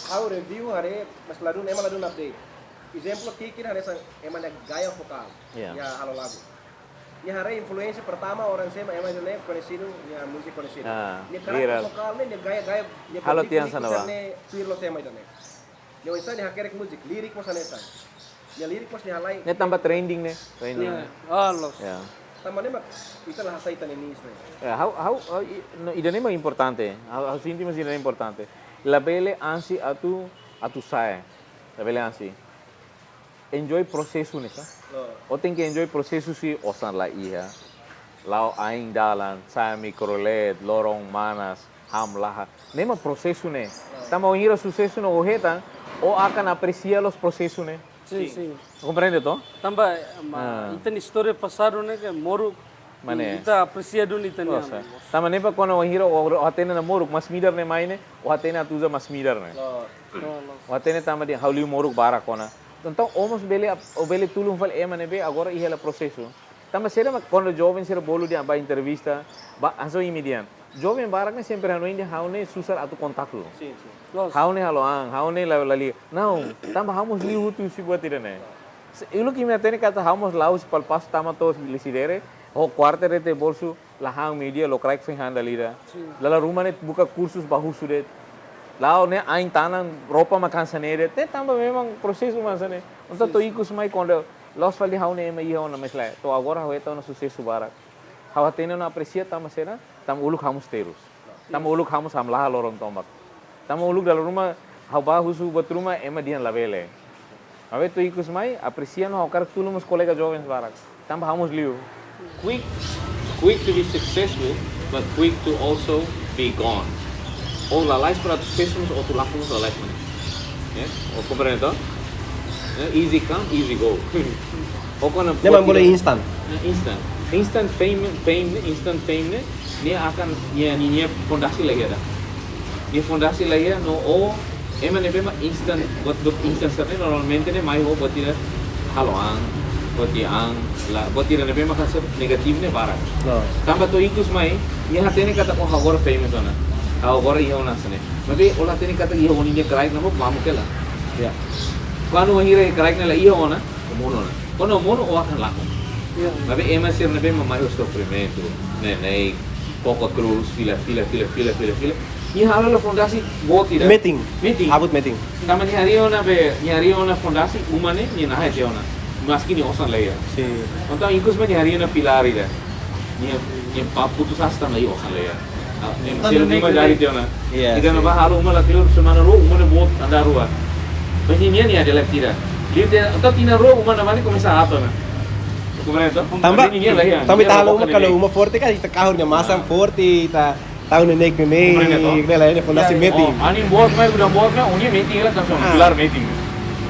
Ha'u review haree, mas ladún, ema ladún update. Ezemplu ki'ik hanesan ema nia gaya vokál. Ya. Ya, halo lagu. Nia haree influénsia pertama orang sema ema ida-ne'e koñesidu, nia múzika koñesidu. Ah, nia karakter, viral, vokál ne'e, nia gaya-gaya, nia halo públiku tiha ona ba, sira-ne'e tuir loos ema ida-ne'e. Nia oinsá nia hakerek múzika, lirik mós hanesan. Nia lirik mós nia halai. Ne'e tanba trending ne'e, trending. Ya. Ah, loos. Ya. Tanba ne'e mak ita la hasai ita-nia niche ne'e. Ya, ha'u, ha'u, ha'u, i-, no, ida-ne'e mak importante. Ha'u, ha'u sente mós ida-ne'e importante. Labele ansi atu, atu sai. Labele ansi. Enjoy prosesu ne'e, sa? Loos. Ó tenke enjoy prosesu, se osan la iha. La'o ain dalan, sa'e mikrolet, loron manas, hamlaha. Ne'e mak prosesu ne'e. Loos. Tanba wainhira susesu ne'e ó hetan, ó akan apresia loos prosesu ne'e. Sin, sin. Sin. Komprende to? Tanba, ma, ah, ita-nia istória pasadu ne'e ke moruk, mane, i-, ita apresia duni ita-nia. Loos, eh. Tanba ne'e mak kuandu wainhira ó, ó hatene ona moruk, masin midar ne'e mai ne'e, ó hatene atu uza masin midar ne'e. Loos. Loos, loos. Ó hatene tanba dehan ha'u liu moruk barak ona. Entaun, ó mós bele ap-, ó bele tulun fali ema ne'ebé agora iha hela prosesu. Tanba sira mak kuandu joven sira bolu dehan ba entrevista, ba, hanesan imi dehan. Joven barak ne'e sempre hanoin dehan ha'u ne'e susar atu kontaktu. Sin, sin. Loos. Ha'u ne'e halo an, ha'u ne'e la, la liga. Não, tanba ha'u mós liu hotu husi buat ida-ne'e. Se, uluk imi hatene katak ha'u mós la'o husi Palpasu tama to'o Lecidere, ho kuarta de'it iha bolsu, la han media, lokraik foin han dala ida. Sin. Dala ruma ne'e buka kursus ba husu de'it. La'o ne'e ain tanan, roupa mak hanesan ne'e de'it. Ne'e tanba memang prosesu mak hanesan ne'e. Entaun, sin, to'o, sin, ikus mai kuandu la'ós fali ha'u ne'e ema iha ona, mas lae. To'o agora ha'u hetan ona susesu barak. Ha'u hatene ona apresia tanba sira. Tanba uluk hamoos terus. Tanba uluk hamoos hamlaha loron tomak. Tanba uluk dala ruma ha'u bá husu buat ruma ema dehan labele. Maibé to'o ikus mai, apresia no ha'u hakarak tulun mós kolega jovens barak. Tanba hamoos liu. Quick, quick to be successful, but quick to also be gone. Ó lalais para atu susesu, mas ó atu lakon mós lalais mane. Ya, ó komprende to? Ya, easy come, easy go. Ó kona Ne'e mak buat bolu tidak instan. Ya, instan. Instant fame, fame ne'e, instant fame ne'e, nia akan, nia, nia, nia fondasi la iha ida. Nia fondasi la iha no ó, ema ne'ebé mak instan, buat, buat instan sira ne'e normalmente ne'e mai ho buat ida halo an, buat ida an, la, buat ida ne'ebé mak hanesan negativu ne'e barak. No. Tanba to'o ikus mai, nia hatene katak ó agora famous ona. Ha'u agora iha ona hanesan ne'e. Maibé ó la hatene katak iha ó-nia kraik ne'ebé mamuk hela. Ya. Kuandu wainhira kraik ne'e la iha ona, ó monu ona. Kuandu ó monu, ó akan lakon. Ya. Maibé ema sira ne'ebé mak mai ho sofrimentu, neineik, koko terus, fila, fila, fila, fila, fila, fila. Nia halo hela fondasi boot ida. Metin. Metin. Abut metin. Tanba nia harii ona be, nia harii ona fondasi, uma ne'e, nia nahe tiha ona. Maski nia osan la iha. Sin. Entaun, ikus mai nia harii ona pilár ida. Nia, nia ba putus asa tanba nia osan la iha. Ah, nia Tanba selu ne'e uma ke jari tiha ona. Iya, Ida sin. ne'ebá halo uma la kleur semana rua, uma ne'e boot andar rua. Maibé nia, nia dela tira. Nia te, entaun tinan rua uma ne'ebá ne'e komesa aat ona. Komprende to? Tanba, Maibé nia la iha, tanba nia ita la halo uma, boka nia kalau ne'e. uma forte kan, ita kahur nia masan Ah. forte, ita tau neineik-neineik, Komprende to? ne'e la iha fondasi Ya, ya. metin. Oh, anin boot mai, udan boot mai, ó-nia metin hela tanba Ah. pilár metin.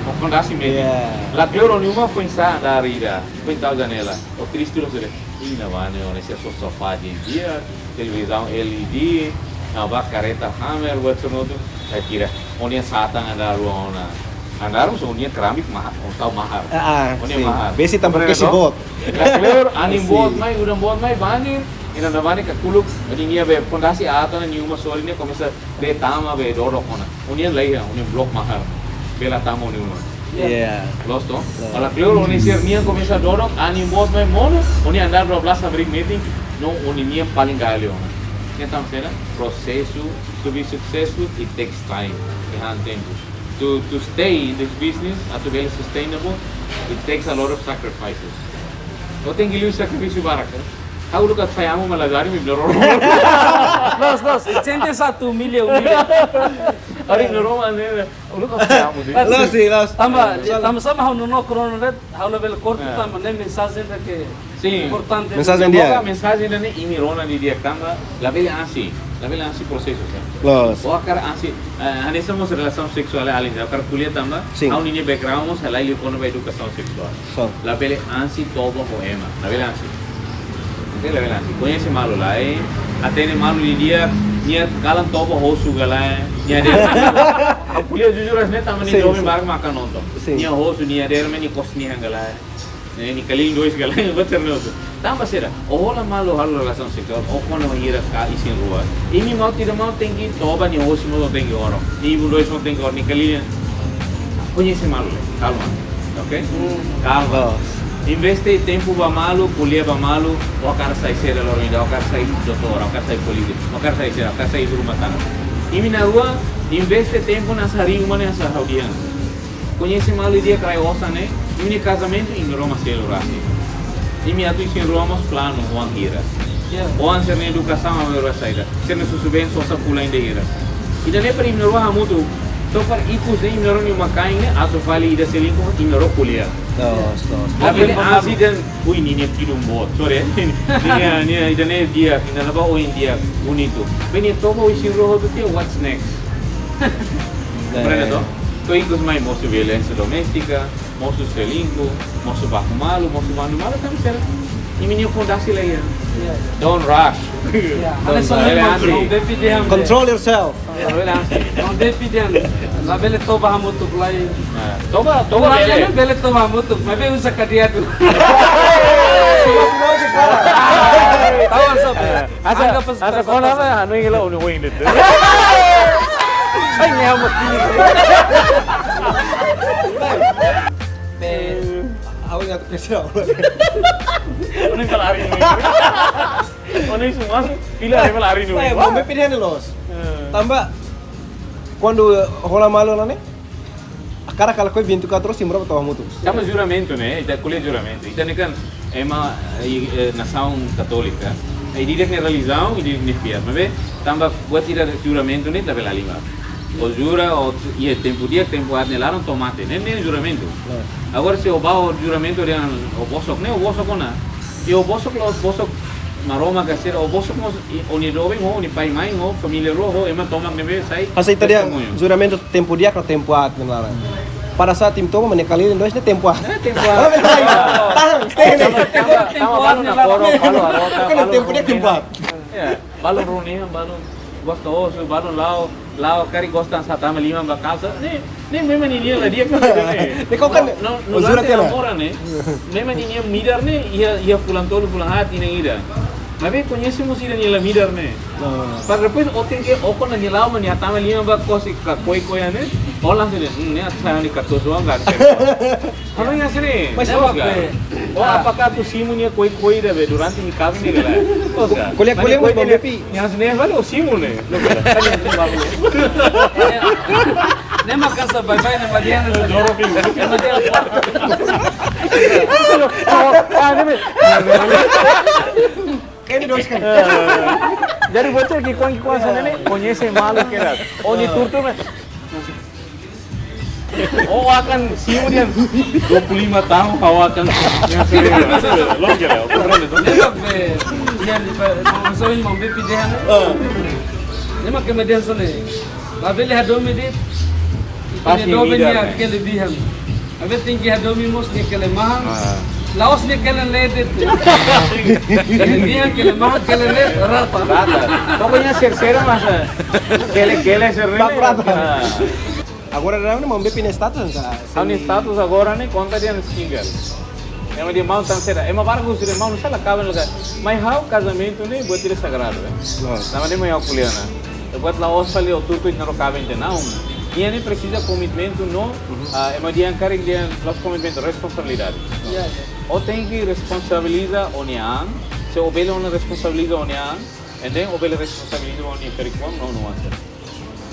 Ó fondasi metin. Ya. La kleur ó-nia uma foin sa'e andar ida, foin tau janela. Ó triste loos de'it. Ih, ne'ebá ne'e, ó-nia sira sosa sofá di'ak, televizaun L E D, ne'ebá karreta Hummer, buat semua tu. Saya kira, ó-nia satan andar rua ona. Andar rua, ó-nia keramik mahar, ó tau mahar. Ah, ah, Ó-nia sin. mahar. Besi tanba Komprende kesi to? boot. La kleur, anin Sin. boot mai, udan boot mai, banjir, ida ne'ebá ne'e kakuluk, ida-ne'e be fondasi aat ona, nia uma sorin ne'e komesa bee tama, bee dodok ona. Ó-nia la iha, ó-nia blok mahar. Bee la tama ó-nia uma. Ya. Loos to? Loos. Halo kleur, ó-nia sira nian komesa dodok, anin boot mai monu, ó-nia andar dua belas abrik metin, no ó-nia nian paling gali ona. Entaun, sira, prosesu, to be successful, it takes time. Iha tempu. To, to stay in this business, atu bele sustainable, it takes a lot of sacrifices. Ó tenke liu sakrifísiu barak, eh? Ha'u uluk atu fai amu malah dari mi benar. Loos, loos. Sente satu miliar, miliar. Ari normal ne'e. Uluk atu fai amu sih. Loos sih, loos. Tanba, Loos. tanba sama ha'u nonook rona de'it, ha'u labele korta Ya. tanba ne'e mensajen ida ke Sin. importante. Mensajen Boka di'ak. mensajen ida-ne'e imi rona didi'ak tanba, labele ansi, labele ansi prosesu, sa. Loos. Ó hakarak ansi, eh, hanesan mós relasaun seksuál alin, ó hakarak ko'alia tanba, Sin. ha'u-nia background mós halai liu kona-ba edukasaun seksuál. So. Labele ansi toba ho ema, labele ansi. Oke, labele ansi. Koñese malu lai, hatene malu didi'ak, nia kalan toba hosu ka lae, nia de. Ha'u ko'alia jujur hanesan ne'e tanba nia Sin, joven sin. barak mak hakarak nonton. Sin. Nia hosu, nia de, nia kos nia hangga lae. Ne'e, nia kalin dois ka lae, buat sira-ne'e hotu. Tanba sira, ó hola malu halo relasaun seksuál, ó kona iha ka isin-rua. Imi mau tidak mau tenke toba, nia hosi mós tenke horon. Nia ibun dois mós tenke horon, nia kalin. Koñese malu, kalma. Oke? Hmm. Kalma. Loos. Investe tempu ba malu, ko'alia ba malu, ó hakarak sai saida loron ida, ó hakarak sai doutór, ó hakarak sai polísiu, ó hakarak sai saida, ó hakarak sai ibu rumah tangga. Imi na'in-rua, investe tempu hanesan harii uma ne'e hanesan ha'u dehan. Koñese malu di'ak, rai osan ne'e, imi-nia kazamentu, imi-rua mak selu rasik. Imi atu isin-rua mós planu, oan hira. Ya. Oan sira-nia edukasaun, oan hira saida. Sira-nia susubeen sosa fulan ida hira. Ida-ne'e para imi-rua hamutuk, to'o para ikus ne'e imi-rua-nia uma-kain ne'e, atu fali ida selingkuh, imi-rua ko'alia. Loos, loos. Labele Oke, ansi dehan, ui, ninia kidun boot. Sorry, eh. Ninia, ninia, ida-ne'e di'ak, ida-ne'ebá oin di'ak, bonitu. Be nia toba ho isin-rua hotu tiha, what's next? Komprende to? To'o ikus mai mosu violénsia doméstika, mosu selingkuh, mosu baku malu, mosu bandu malu, tanba sira, imi-nia fondasi la iha. Ya. Don't rush. Ya, Don't rush. Labele ansi. Control yourself. Labele ansi. Labele ansi. Labele toba hamutuk lai. Nah, toba, toba Toba bele. Bele, bele toba hamutuk, maibé uza kadiadu. Tahu, sob. Eh, asa, Anggap asa sebagai kau nama anu yang lo unu wing itu. Ai, nyawa kini. Be, awak ingat kerja. Ini kalau hari ini. Ini semua pilih hari malam hari ini. Saya mau pilih loos. Eh. Tanba, kuandu hola malu ne'e, hakarak kala koi vinte e quatro horas, imi-rua toba hamutuk. Sama juramentu ne'e, ita ko'alia juramentu. Ita-nia kan ema, eh, eh, nasaun katólika. Ida-idak ne'e relijiaun, ida-idak ne'e fiar. Maibé, tanba buat ida juramentu ne'e, labele halimar. O jura, o iha tempu di'ak, tempu aat nia laran, to'o mate. Ne'e, ne'e juramentu. Agora, se o bá o juramentu dehan o bosok ne'e, o bosok ona. I o bosok la'ós bosok Maromak ka sira, o bosok mós, i, o-nia doben ho, o-nia pai-mãe ho, família rua ho, ema tomak ne'ebé sai. Hanesan ita dehan, testemuñu. Juramentu tempu di'ak ka tempu aat nia laran. Pada saat imi toba, mane kali dois ne'e tempu aat. Eh, tempu aat. Tahan, tahan. Tanba, tanba balu nakoro, balu arota, balu tempu di'ak, tempu aat. Ya, balu reuniaun, balu gostozu, balu la'o, la'o karik gosta sá tama liman ba kasa. Ne'e, ne'e memang ninia la di'ak ne'e. Ne'e kau kan, no, no, o jura durante tiha ona. Namora ne'e. Memang ninia midar ne'e, iha, iha fulan tolu, fulan haat, inan ida. Maibé koñese mós ida-nia la midar ne'e. Para depois o tenke o kona nia la'o, nia tama liman ba kos i ka koi-koi ne'e. O langsung dehan, hmm, ne'e atu sai ha'u-nia katuas-oan ka. Ha'u-nia sini. Mas ne'e loos ka? Be. O apakah atu simu nia koi-koi ida be durante nia kaben ne'e ka lae? Loos ka? Ko'alia, ko'alia, mane koi Maun Bepi. Nia sini balu o simu ne'e. Loos ka? Ne'e mak kasa baibain ne'e mak dehan. Joro pingu. Ne'e mak dehan. Ah, ne'e be. Kene dos kan. Jadi buat ki'ikoan-ki'ikoan hanesan ne'e, koñese malu kedas. O-nia tuur-tuur ne'e. O akan simu dehan dua puluh lima tahun, o akan. Loos ka lae, o komprende to? Ne'e mak be, ya, di ba, maun Soin, Maun Bepi dehan. Ne'e mak ema dehan hanesan ne'e. Labele hadomi de'it. Pasti nia doben ida, nia ne'e kelebihan. Maibé tenke hadomi mós nia kelemahan. Ah. La'ós nia kelen-leen de'it. Kelebihan, kelemahan, kelen-leen, rata. Rata. Pokoknya sira-sira masa kele-kele sira ne'e. Rata, rata. Ah. Agora daudaun ne'e Maun Bepi nia status hanesan? Ha'u-nia status agora ne'e konta dehan single. Ema dehan maun tan seda. Ema barak husu dehan maun sá la kaben la kaben. Mai ha'u kazamentu ne'e buat ida sagradu, eh. Loos. Tanba ne'e mai ha'u ko'alia ona. Buat la'ós fali o tutu ita na'in-rua kaben de'it, lae. Nia ne'e presiza komitmentu no, ah, ema dehan karik dehan la'ós komitmentu, responsabilidade. Ya, ya. O tenke responsabiliza o-nia an, se o bele ona responsabiliza o-nia an, and then o bele responsabiliza o-nia ferik-oan no, no answer.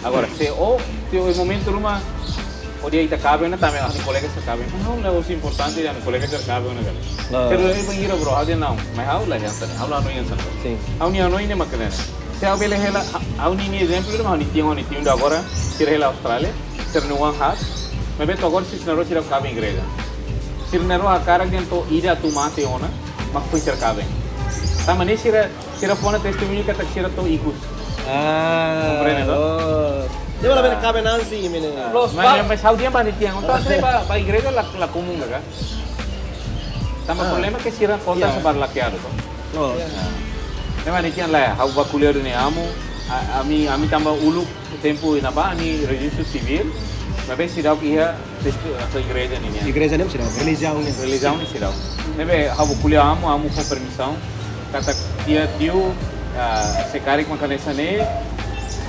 Agora, se o, se o momentu ruma, o dehan ita kaben ona, tanba ha'u-nia kolega sira kaben. Não, não, o importante é o kolega sira kaben ona, kan. Loos. Pero ele vai ir, bro, ha'u dehan lae. Mai ha'u la hanesan ne'e, ha'u la hanoin hanesan ne'e. Sin. Ha'u-nia hanoin ne'e mak ne'e. Se ha'u bele hela, ha-, ha'u-nia, nia ezemplu, ha'u-nia tian, ha'u-nia tian agora, sira hela Austrália, sira-nia oan haat, maibé to'o agora sira na'in-rua sira kaben igreja. Sira na'in-rua hakarak dehan to'o ida atu mate ona, mak foin sira kaben. Tanba ne'e sira, sira fó ona testemuñu katak sira to'o ikus. Ah, komprende, to? Oh. Dia malah beda kaben ansi, mene. Ah, loos, mas, ba- mas ha'u dehan ba nia tian, entaun sira ba, ba igreja la, la komún ka. Tanba problema ke sira konta, iya, hanesan barak lakiadu, to? Oh. Ne'e mak nia dehan lae, ha'u bá ko'alia ho nia amu, a-, ami, ami tanba uluk tempu iha ne'ebá ami rejistu sivíl, maibé seidauk iha rejistu, hanesan igreja ninian. Igreja ne'e seidauk, relijiaun ne'e. Relijiaun ne'e seidauk. Ne'ebé ha'u bá ko'alia ho amu, amu fó permisaun. Katak tia tiu, ah, se karik mak hanesan ne'e,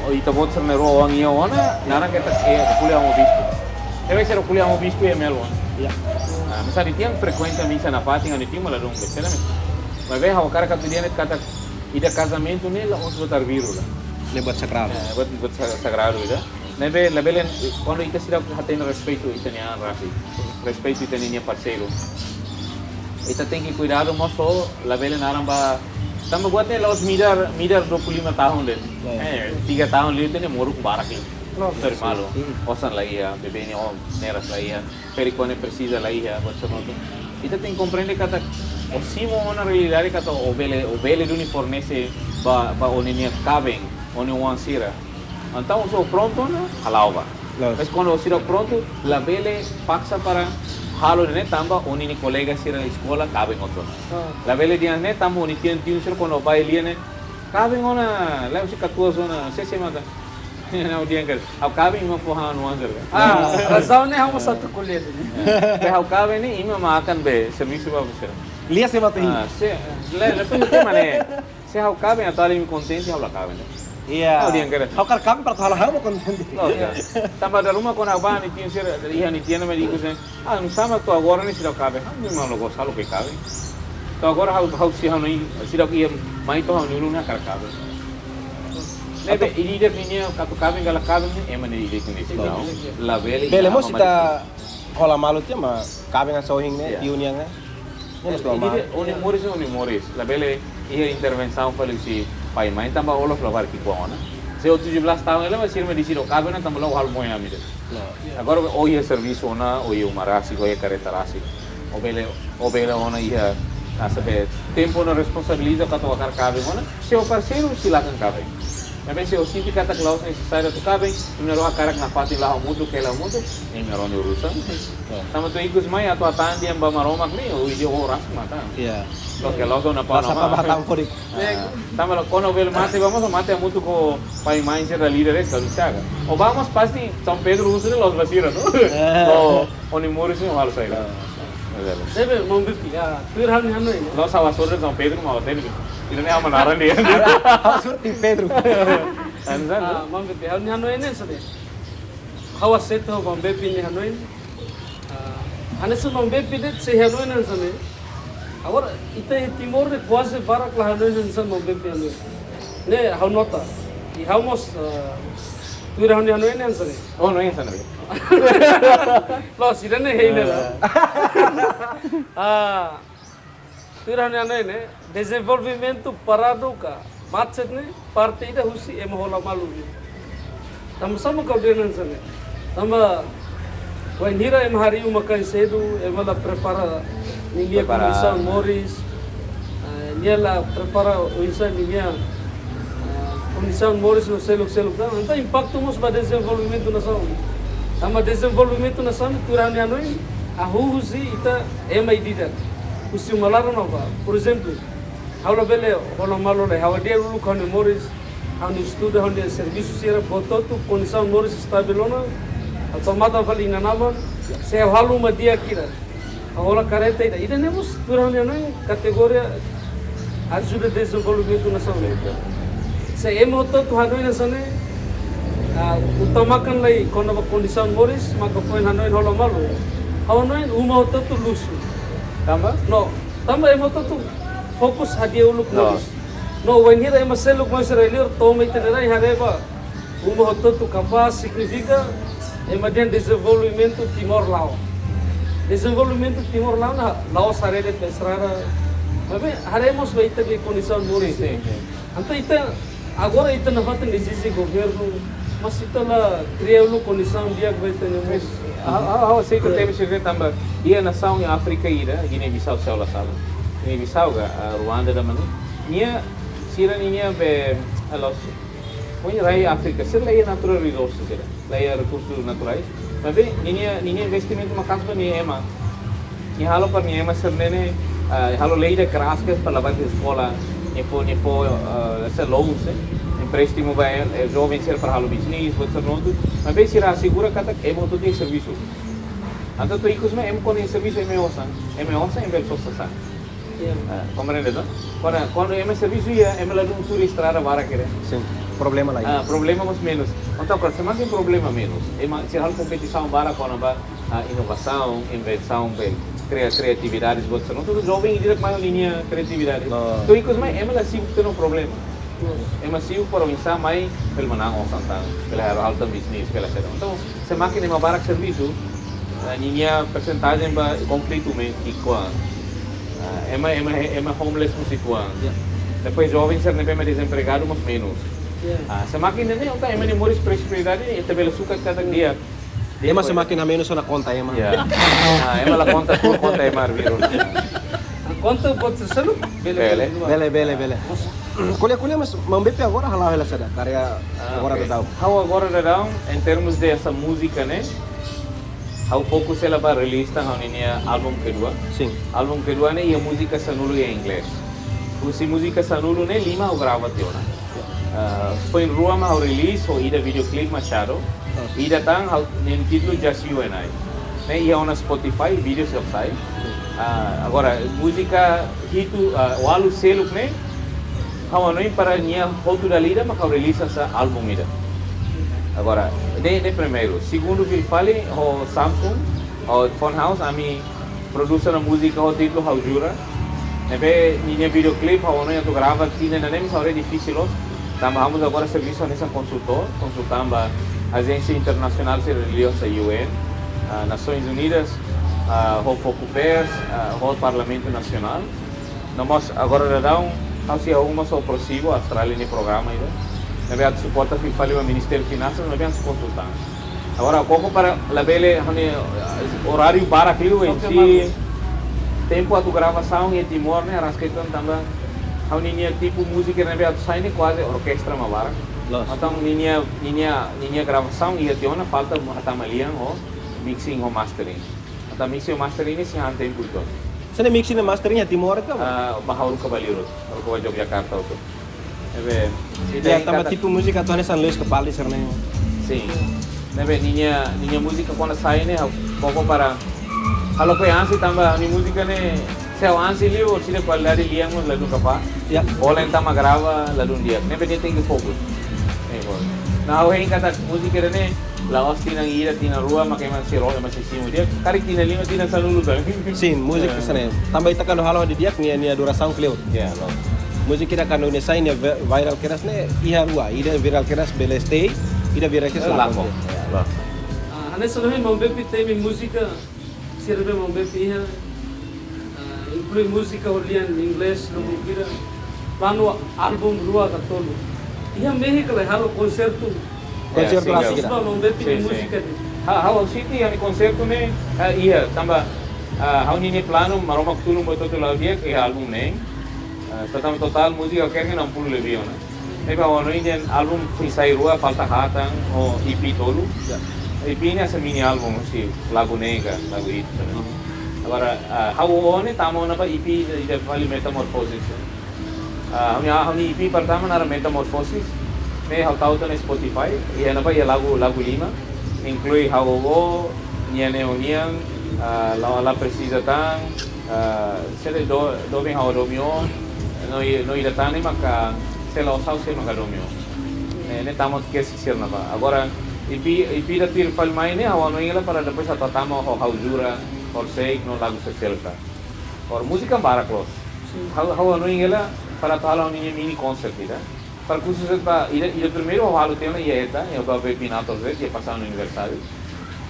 o ita-boot sira na'in-rua oan iha ona, naran katak, eh, ko'alia ho amu bispu. Ne'ebé sira ko'alia ho amu bispu iha Melbourne. Iya. Ah, hanesan nia tian frekuenta misa nafatin, nia tian malah dong besera. Maibé ha'u hakarak atu dehan katak ida kazamentu ne'e la'ós buat arbiru lae. Ne'e buat sagradu. Eh, buat, buat sa-, sagradu ida. Ne'ebé, labele, kuandu ita seidauk hatene respeitu ita-nia an rasik. Respeitu ita-nia parseiru. Ita tenke kuidadu mós, labele naran ba, tanba buat ne'e la'ós midar, midar dua puluh lima tahun de'it. Ya. Eh, tiga tahun liu ita-nia moruk barak liu. Loos. Dari malu. Hmm. Osan la iha, bebé nia oan ne'e ras la iha. Ferik-oan ne'e presiza la iha, buat seperti. Ita tenke komprende katak o simu ona realidade katak o bele, o bele duni fornese ba, ba o-nia kaben, o-nia oan sira. Entaun se o prontu ona, hala'o bá. Loos. Mas kuandu o seidauk prontu, labele paksa para halo ne'e tanba o-nia kolega sira eskola kaben hotu ona. Ah. Labele dehan ne'e tanba o-nia tian-tiun sira kuandu bá iha lia ne'e, kaben ona, lae husi katuas ona, sé-sé matan. Não, dehan karik, ha'u kaben mak fó ha'u-nia oan sira. Ah, razaun ne'e ha'u mós atu ko'alia ne'e. Be ha'u kaben ne'e imi mak akan be servisu ba buat sira. Lia sé mak imi. Ah, se, lae, lae, depois tema ne'e. Se ha'u kaben atu halo imi kontente, ha'u la kaben ne'e. Iya. Ha'u dehan karik. Ha'u hakarak kaben para atu halo ha'u kontente. Loos ka. Tanba dala ruma kuandu ha'u bá nia tian sira, iha nia tian ne'e mak ikus ne'e. Ah, nusá mak to'o agora ne'e seidauk kaben? Ah, memang la gosta halo ke kaben. To'o agora ha'u, ha'u sei hanoin, seidauk iha mai to'o ha'u-nia ulun ne'e hakarak kaben. Ne'ebé, ida-idak ninia atu kaben ka la kaben ne'e, ema ne'e ida-idak nia desizaun. Sin, sin. Labele. Bele mós ita hola malu tiha mak kaben hanesan ohin ne'e, iya, tiu nian ne'e. Ne'e mós normal. Ida-idak, o-nia moris, o-nia moris. Labele, Iha intervensaun fali husi pai mãe, tanba o la'ós labarik ki'ikoan ona. Se o tujuh belas tahun hela, mas sira mak deside kaben ona, tanba la'o halo moe ami de'it. Agora o iha servisu ona, o iha uma rasik, o iha kareta rasik. O bele, o bele ona iha, ah, sabe, tempu ona responsabiliza katak o hakarak kaben ona, se o parseiru silakan kaben. Maibé se o sente katak la'ós nesesáriu atu kaben, imi na'in-rua hakarak nafatin la'o hamutuk, hela hamutuk, imi rona urusan. Tanba to'o ikus mai atu hatán dehan ba Maromak ne'e, o ide o rasik mak hatán. Iya. Loke la'ós ona pau. Basa nama. Tanba la kono bele mate, vamos mate hamutuk ho pai mãe sira líder e kami saga. O vamos pasti São Pedro husu de los basira, no? Eh. O, o ni moris ni halo saida. Debe, maun Bepi, ah, tuir ha'u-nia hanoin, no? La'ós ha'u hasoru São Pedro, mas o teni. Ida-ne'e ha'u-nia naran de'it. Ha'u hasoru Pedro. Anzan, no? Ah, maun Bepi, ha'u-nia hanoin ne'e saida. Ha'u aseita maun Bepi nia hanoin. Ah, hanesan maun Bepi de'it sei hanoin hanesan ne'e. Agora, ita iha Timor ne'e kuaze barak la hanoin hanesan maun Bepi hanoin. Ne'e ha'u nota. I ha'u mós, ah, tuir ha'u-nia hanoin ne'e hanesan ne'e. Oh, no, hanesan ne'e. Loos, ida-ne'e hein ne'e. Ah. Ah, tuir ha'u-nia hanoin ne'e, dezenvolvimentu paradu ka macet ne'e parte ida husi ema hola malu ne'e. Tanba sá mak ha'u dehan hanesan ne'e? Tanba wainhira ema harii uma-kain sedu, ema la prepara ninia kondisaun moris, eh, nia la prepara oinsá ninia, eh, kondisaun moris no seluk-seluk tan, entaun impaktu mós ba dezenvolvimentu nasaun. Tanba dezenvolvimentu nasaun, tuir ha'u-nia hanoin, hahú husi ita ema ida-idak. Husi uma laran no ba. Por ezemplu, ha'u labele hola malu lai, ha'u hadi'a uluk ha'u-nia moris, ha'u-nia estuda, ha'u-nia servisu sira, buat hotu kondisaun moris estabil ona, ha'u tau matan fali inan-aman, se ha'u halo uma di'ak ida, ha'u hola kareta ida, ida-ne'e mós tuir ha'u-nia hanoin kategoria ajuda dezenvolvimentu nasaun. Se ema hotu-hotu hanoin hanesan ne'e, ah, utamakan lai kona-ba kondisaun moris, maka foin hanoin hola malu. Ha'u hanoin uma hotu-hotu lusu. Tanba? No, tanba ema hotu-hotu fokus hadi'a uluk moris. No, wainhira ema seluk mai sira liur to'o mai ita-nia rai haree ba uma hotu-hotu kapás, signifika ema dehan dezenvolvimentu Timor la'o. Dezenvolvimentu Timor la'o ne'e la'ós haree de'it estrada. Maibé haree mós ba ita-nia kondisaun moris. Sin, sin, sin. Entaun ita, agora ita nafatin ezije governu, mas ita la kria uluk kondisaun di'ak ba ita-nia moris. Ha'u, ha'u, ha'u aseita tebes sira tanba iha nasaun iha Áfrika ida, Guiné-Bissau, se ha'u la sala. Guiné-Bissau ka, ah, Ruanda ida-ne'e. Nia, sira ninia be, ah, la'ós, foin rai Áfrika, sira la iha natural resources sira, la iha rekursus naturais. Maibé ninia, ninia investimentu maka'as ba nia ema. Nia halo para nia ema sira-ne'e, ah, halo lei ida keras para labarik eskola, nia fó, nia fó, ah, hanesan loans, eh, empréstimu ba, eh, joven sira para halo bisnis, buat sira-ne'e hotu. Maibé sira asegura katak ema hotu-hotu iha servisu. Entaun to'o ikus mai ema kuandu iha servisu ema osan, ema osan ema bele sosa sasán. Iya. Ah, komprende, no? Kuandu, kuandu ema servisu iha, ema ladún tuur estrada barak ida. Sin, problema la iha. Ah, problema mós menus. Entaun, kuandu semakin problema menus, ema sira halo kompetisaun barak kona-ba, ah, inovasaun, invensaun, be, kria-, kreatividade, buat sira-ne'e hotu, joven ida-idak mai ho ninia kreatividade. No. To'o ikus mai, ema la sibuk tiha ho problema. Ema sibuk para oinsá mai, bele manán osan tan, bele halo, halo tan bisnis, bele hase'e. Entaun, semakin ema barak servisu, eh, ninia persentajen ba konflitu mós ki'ikoan. Ah, ema, ema, ema homeless mós ki'ikoan. Ya. Depois joven sira ne'ebé ema dezempregadu mós menus. Ya. Ah, semakin ne'e, entaun ema nia moris prosperidade ne'e, ita bele sukat katak di'ak. Ema semakin hamenus ona konta ema. Ya. Ah, ema la konta tuur konta ema arbiru. Konta buat sira seluk, bele, bele. Bele, bele, bele. Ko'alia, ko'alia, mas maun Bepi agora hala'o hela saida, karya agora daudaun? Ha'u agora daudaun, em termos de essa música, né? Ha'u fokus hela ba release tan ha'u-nia álbum kedua. Sin. Álbum kedua ne'e iha múzika sanulu iha inglés. Husi múzika sanulu ne'e lima ha'u grava tiha ona. Ah, foin rua mak ha'u release, ho ida videoclip mak Shadow. Ah. Ida tan ha'u-nia títulu Just You and I. Ne'e iha ona Spotify, vídeo seluk sai. Ah, agora, múzika hitu, ah, ualu seluk ne'e, ha'u hanoin para nia hotu dala ida mak ha'u release hanesan álbum ida. Agora, ne'e, ne'e primeiru. Segundu, fila fali, ho Samsung, ho Phone House, ami prodús ona múzika ho títulu Ha'u Jura. Ne'ebé ninia videoclip ha'u hanoin atu grava tinan ida-ne'e mós agora difisil loos. Tanba ha'u mós agora servisu hanesan konsultór, konsultan ba ajénsia internasionál sira liuhusi U N, ah, Nasoins Unidas, ah, ho Focupers, ah, ho Parlamentu Nasionál. No mós agora daudaun, Ha'u sei arruma só pro Sibo, Austrália nia programa ida. Ne'ebé atu suporta fila fali ba Ministériu Finansas, ne'ebé ha'u sei konsultante. Agora, koko para labele, ha'u-nia, eh, oráriu barak liu, Só em que si, tempu atu gravasaun iha Timor ne'e, rasketon tanba, ha'u-nia tipu múzika ne'ebé atu sai ne'e kuaze orkestra mak barak. Loos. Entaun, ninia, ninia, ninia gravasaun iha tiha ona, falta hatama lian ho mixing ho mastering. Entaun mixing ho mastering ne'e sei han tempu uitoan. Sira-ne'e mixing no mastering iha Timor ka? Ah, ba ha'u haruka ba liur, haruka ba Yogyakarta hotu. Ne'ebé, Ya, tanba tipu múzika atu hanesan Lewis Capaldi sira-ne'e. Sin. Ne'ebé ninia, ninia múzika kuandu sai ne'e, ha'u koko para, halo ko ansi tanba nia múzika ne'e, se ha'u ansi liu, orsida kualidade lian mós ladún kapás. Ya. Hola entaun mak grava, ladún di'ak. Ne'ebé nia tenke fokus. Ne'e, bom. Nah, ha'u hein katak múzika ida-ne'e, la'ós tinan ida, tinan rua, mak ema sei rona, ema sei simu di'ak, karik tinan lima, tinan sanulu tan. Sin, múzika Ya. hanesan ne'e. Tanba ita kuandu halo didi'ak, nia, nia durasaun kleur. Ya, loos. Múzika ida kuandu nia sai, nia vi-, viral kedas ne'e, iha rua, ida viral kedas bele stay, ida viral kedas Eh, lakon. lakon. Ya, loos. Ah, hanesan ohin maun Bepi temi múzika, sira be maun Bepi iha, ah, inklui múzika ho lian inglés, no Hmm. kira, planu álbum rua ka tolu. Iha mehi ka lae halo konsertu. Konsertu Ya, rasik sin. kira. Khusus ba maun Bepi Sin, sin. múzika ne'e. Ha, ha'u sente iha konsertu ne'e, ah, iha, tanba, ah, ha'u-nia planu, Maromak tulun buat hotu la'o di'ak, iha álbum ne'e. Ah, total, totál múzika kerke enam puluh lebih ona. Ne'ebé ha'u hanoin dehan álbum foin sai rua, falta haat tan, ho E P tolu. Ya. E P ne'e hanesan mini álbum, husi lagu ne'e ka, lagu itu. Hmm. Agora, ah, ha'u hanoin tama ona ba E P ida, ida fali Metamorphosis. Ah, ha'u-nia, ha'u-nia E P pertama naran Metamorphosis. Ne'e ha'u tau tiha ona Spotify, iha ne'ebá iha lagu, lagu lima. Inklui Ha'u ho Ó, Nia Neon Nian, ah, La, La Presiza Tan, ah, sira do, Doben Ha'u Hadomi Ó, no i, no ida tan ne'e maka, se la'ós ha'u sé mak hadomi ó. Ne'e, ne'e tama tiha sira-ne'ebá. Agora, E P, E P ida tuir fali mai ne'e, ha'u hanoin hela para depois atu hatama ho Ha'u Jura, Horisehik, no lagu sira seluk tan. Agora, múzika barak loos. Sin. Ha'u, ha'u hanoin hela para atu halo ninia mini concert ida. Para khusus ba ida, ida primeiru ha'u halo tiha ona iha Eta, iha Babe Pinator Z, iha pasaun aniversáriu.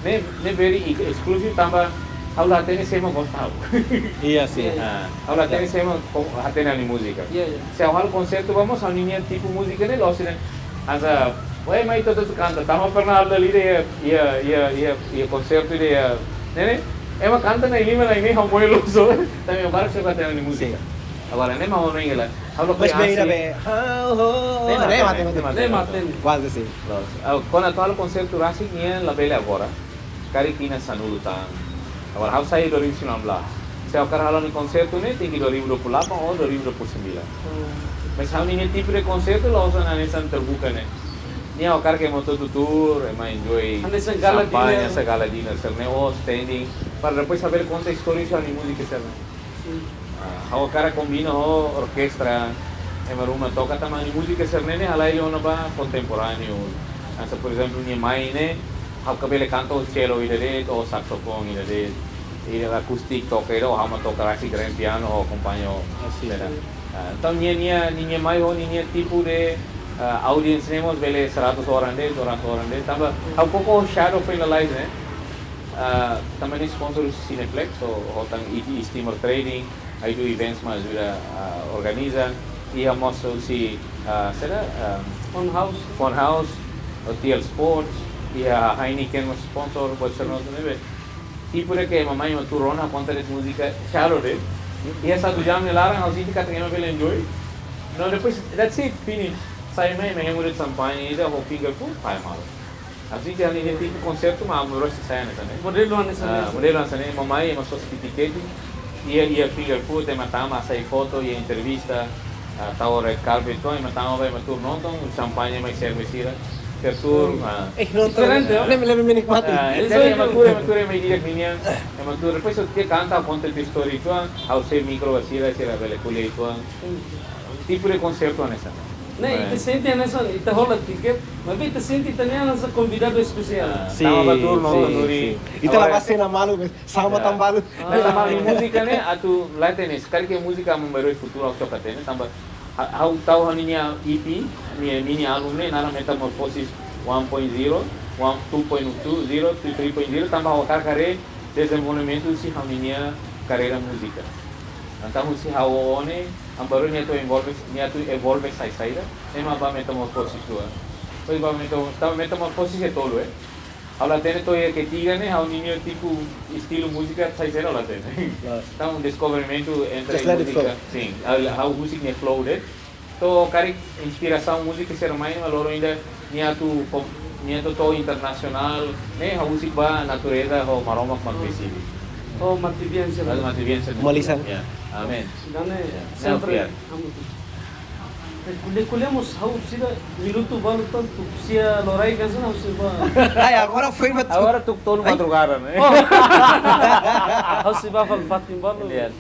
Ne'e, ne'e very ex-, exclusive tanba ha'u la hatene sé mak gosta ha'u. Iya, sin. Iya, iya. Ah, ha'u la hatene Ya. sé mak ko-, hatene ha'u-nia múzika. Iya, iya. Se ha'u halo konsertu ba mós ha'u-nia tipu múzika ne'e loos ne'e. Hanesan, weh, mai ita hotu kanta, tama pernah ada lide iha, iha, iha, iha, iha konsertu ida iha, ne'e, ne'e, ema kanta na'in-lima, na'in-neen, ha'u moe loos, tanba barak sira hatene ha'u-nia múzika. Sin. Agora, ne'e mak ha'u hanoin hela. Ha'u la Mas konhese. Bem, bem, ah, oh, Ne'e mate, ne'e mate, ne'e mate. ne'e mate. Ne'e mate. Kuaze sin. Loos. Ah, kuandu atu halo konsertu rasik nian labele agora. Karik tinan sanulu tan. Agora ha'u sai dua ribu sembilan belas. Se ha'u hakarak halo nia konsertu ne'e, tenke dua ribu dua puluh delapan ou dua ribu dua puluh sembilan. Hmm. Mas ha'u-nia tipu de konsertu la'ós hanesan terbuka ne'e. Nia ha'u hakarak ke ema hotu tuur, ema enjoy Hanesan gala champagne, dinner. hanesan gala dinner, sira-ne'e ou standing. Para depois saber konta istória husi ha'u-nia múzika sira-ne'e. Sin. Ah, ha'u hakarak kombina ho orkestra, ema ruma toka tanba ha'u-nia múzika sira-ne'e ne'e halai liu ona ba kontemporáneu. Hanesan, por ezemplu, nia mai ne'e, ha'u labele kanta ho cello ida de'it, ou saxofone ida de'it. Ida akustik toka ida, ou ha'u mak toka rasik grand piano, ou akompaña ho Ah, sin. beda. Ah, entaun, nia, nia, nia mai ho ninia tipu de, ah, audience ne'e mós bele seratus orang de'it, dua ratus orang de'it. Tanba, ha'u koko Shadow finalize ne'e. Ah, tanba nia sponsor Cineplex, ou, ou tan I T Steamer Trading, I do events mak ajuda, ah, organiza. Iha mós husi, ah, sira, ah, Fun House. Fun House, Hotel Sports, iha Heineken mós sponsor, buat sira-ne'e hotu ne'ebé. Tipu ida ke ema mai ema tuur ona, konta de'it múzika Shadow de'it. Iha satu jam nia laran, ha'u sente katak ema bele enjoy. No, depois, that's it, finish. Sai mai, ema hemu de'it champagne ida, ho finger food, pai malu. Ha'u sente ha'u-nia tipu konsertu mak ha'u gosta hanesan ne'e. Modelu hanesan Ah, ne'e. modelu hanesan ne'e, ema mai, ema sosa tiket, iha, iha finger food, ema tama, hasai foto, iha entrevista, ah, tau red carpet, to'o ema tama ba, ema tuur nonton, champagne mai serve sira, sira tuur, Hmm. ah. Eh, nonton. Diferente, ya? Lebih, lebih menikmati. Ah, Itu jadi itu. ema tuur, ema tuur, ema di'ak ninian, ema tuur, depois só tiha kanta, konta ita istória uitoan, ha'u sei mikro ba sira, sira bele ko'alia uitoan. Hmm. Tipu de konsertu hanesan ne'e. Ne'e, Eh. ita sente hanesan, ita hola tiket, maibé ita sente ita ne'e hanesan konvidadu espesiál. Ah, Sin, tama ba tuur nonton sin, duni. sin. Ita Agora la base na malu, mas sama Ya. tan balu. Ah. Tanba ha'u-nia múzika ne'e atu la hatene, se karik múzika mak baru futuru ha'u sei hatene, tanba ha-, ha'u tau ha'u-nia E P, mini, mini álbum ne'e, naran Metamorphosis one point zero, one, two point zero, three point zero, tanba ha'u hakarak haree dezenvolvimentu husi ha'u-nia karreira múzika. Entaun, husi Ha'u ho Ó ne'e, Tanba nia atu envolve, nia atu evolve sai saida, ema ba metamorfosis dua. Oi ba metamor-, tanba metamorfosis é tolu, eh. Ha'u la hatene to'o iha ketiga ne'e, ha'u-nia tipu estilu múzika sai saida ha'u la hatene. Klaru. Entaun, um descobrimentu entre múzika. Just let it flow. Sin, ha'u, ha'u husik nia flow de'it. To'o karik inspirasaun múzika sira mai, mas loron ida nia atu kom-, nia atu to'o internasionál, ne'e ha'u husik ba natureza ho Maromak mak besibi. Oh, matebian sira. Matebian sira. Uma lisan. Ya, amen. Ida-ne'e sempre. Ya. Ko'alia, ko'alia mós ha'u sira minutu balu tan tuku sia lorai kan sana ha'u sira ba. Ai, agora foi uma. Agora tuku tolu madrugada, né? Oh. Ha'u sira ba fali fatin balu. Iya.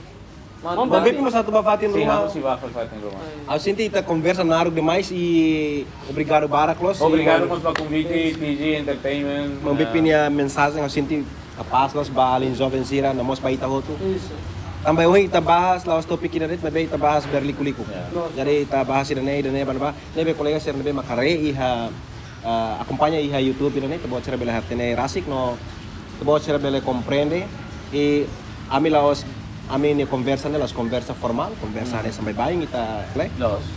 Maun Bepi mós atu ba fatin ruma. Sin, ha'u sira ba fali fatin ruma. Ha'u sente ita konversa naruk demais i obrigadu barak loos. Obrigadu mós ba konvite, T G Entertainment. Maun Bepi nia mensajen ha'u sente kapás loos ba alin joven sira, no mós ba ita hotu. Tanba ohin ita bahas la'ós tópiku ida de'it, maibé ita bahas berliku-liku. Ya. Jadi ita bahas ida-ne'e, ida-ne'e, bana ba. Ne'ebé kolega sira ne'ebé mak haree iha, ah, akompaña iha YouTube ida-ne'e, ita-boot sira bele hatene rasik no ita-boot sira bele komprende. I ami la'ós, ami-nia konversa ne'e la'ós konversa formál, konversa hanesan baibain ita, le? Loos.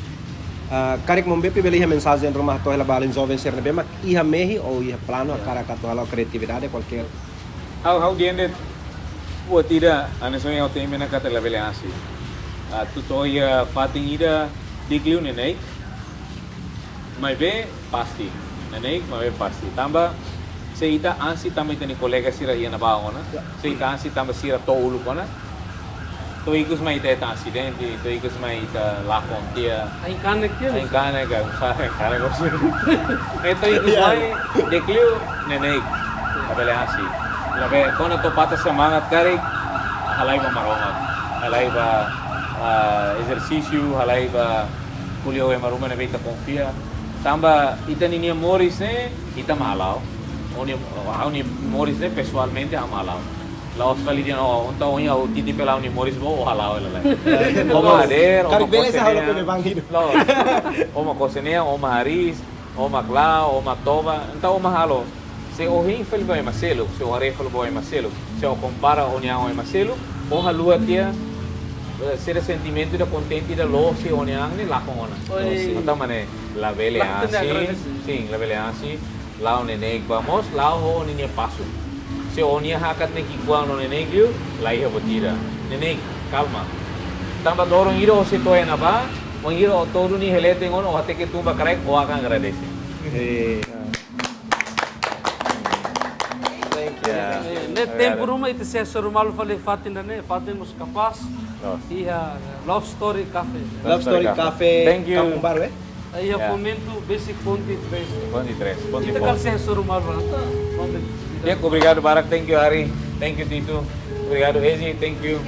Ah, karik Maun Bepi bele iha mensajen ruma hato'o hela ba alin joven sira ne'ebé mak iha mehi ou iha planu hakarak atu hala'o kreatividade kualkér. Ha'u, ha'u dehan de'it, buat ida, hanesan ohin ha'u temi ona katak labele aat. Ah, atu to'o iha fatin ida, di'ak liu neineik, maibé pasti. Neineik, maibé pasti. Tanba, se ita aat tanba ita-nia kolega sira iha ne'ebá ona, se ita aat tanba sira to'o uluk ona, to'o ikus mai ita hetan asidente, to'o ikus mai ita lakon tiha. Ain kanek tiha. Ain kanek, ka, usaha ain kanek, ka, usaha. Ne'e to'o ikus mai, di'ak liu neineik. Labele aat. Labele, kona-ba to'o patah semangat karik, halai ba Maromak. Halai ba, ah, ezersísiu, halai ba ko'alia ho ema ruma ne'ebé ita konfia. Tanba ita ninia moris ne'e, ita mak hala'o. Ó-nia, ha'u-nia moris ne'e pesoalmente ha'u mak hala'o. La'ós fali dehan, oh, entaun ohin ha'u titip hela ha'u-nia moris ba ó, ó hala'o hela lai. Ó mak hadeer, ó mak kose nean. Karik bele sa halo pene bang hidup. Loos. Ó mak kose nean, ó mak hariis, ó mak la'o, ó mak toba, entaun ó mak halo. Se ó hein fali ba ema seluk, se ó haree fali ba ema seluk, se ó kompara ó-nia an ho ema seluk, ó haluha tiha, eh, sira sentimentu ida kontente ida loos se ó-nia an ne'e lakon ona. Oi. Entaun mak ne'e, labele aat. Sin, labele aat. La'o neineik ba mós, la'o ho ó-nia pasu. Se ó-nia hakat ne'e ki'ikoan ho neineik liu, laiha buat ida. Neineik, kalma. Tanba loron ida ó sei to'o iha ne'ebá, wainhira ó to'o duni iha leten ona, ó hateke tun ba kraik, ó akan agradese. Eh. Thank you. Ya. Eh, ne'e tempu ruma ita sei hasoru malu fali fatin ida-ne'e, fatin mós kapás. Loos. Iha Love Story Cafe. Love Story Cafe. Thank you. Kampung Baru, eh? Iha Fomento, besik ponte três. Ponte três, ponte. Ita kala sei hasoru malu, entaun, ponte. Ya, obrigadu barak, thank you, Ari. Thank you, Tito. Obrigadu, Ezi, thank you.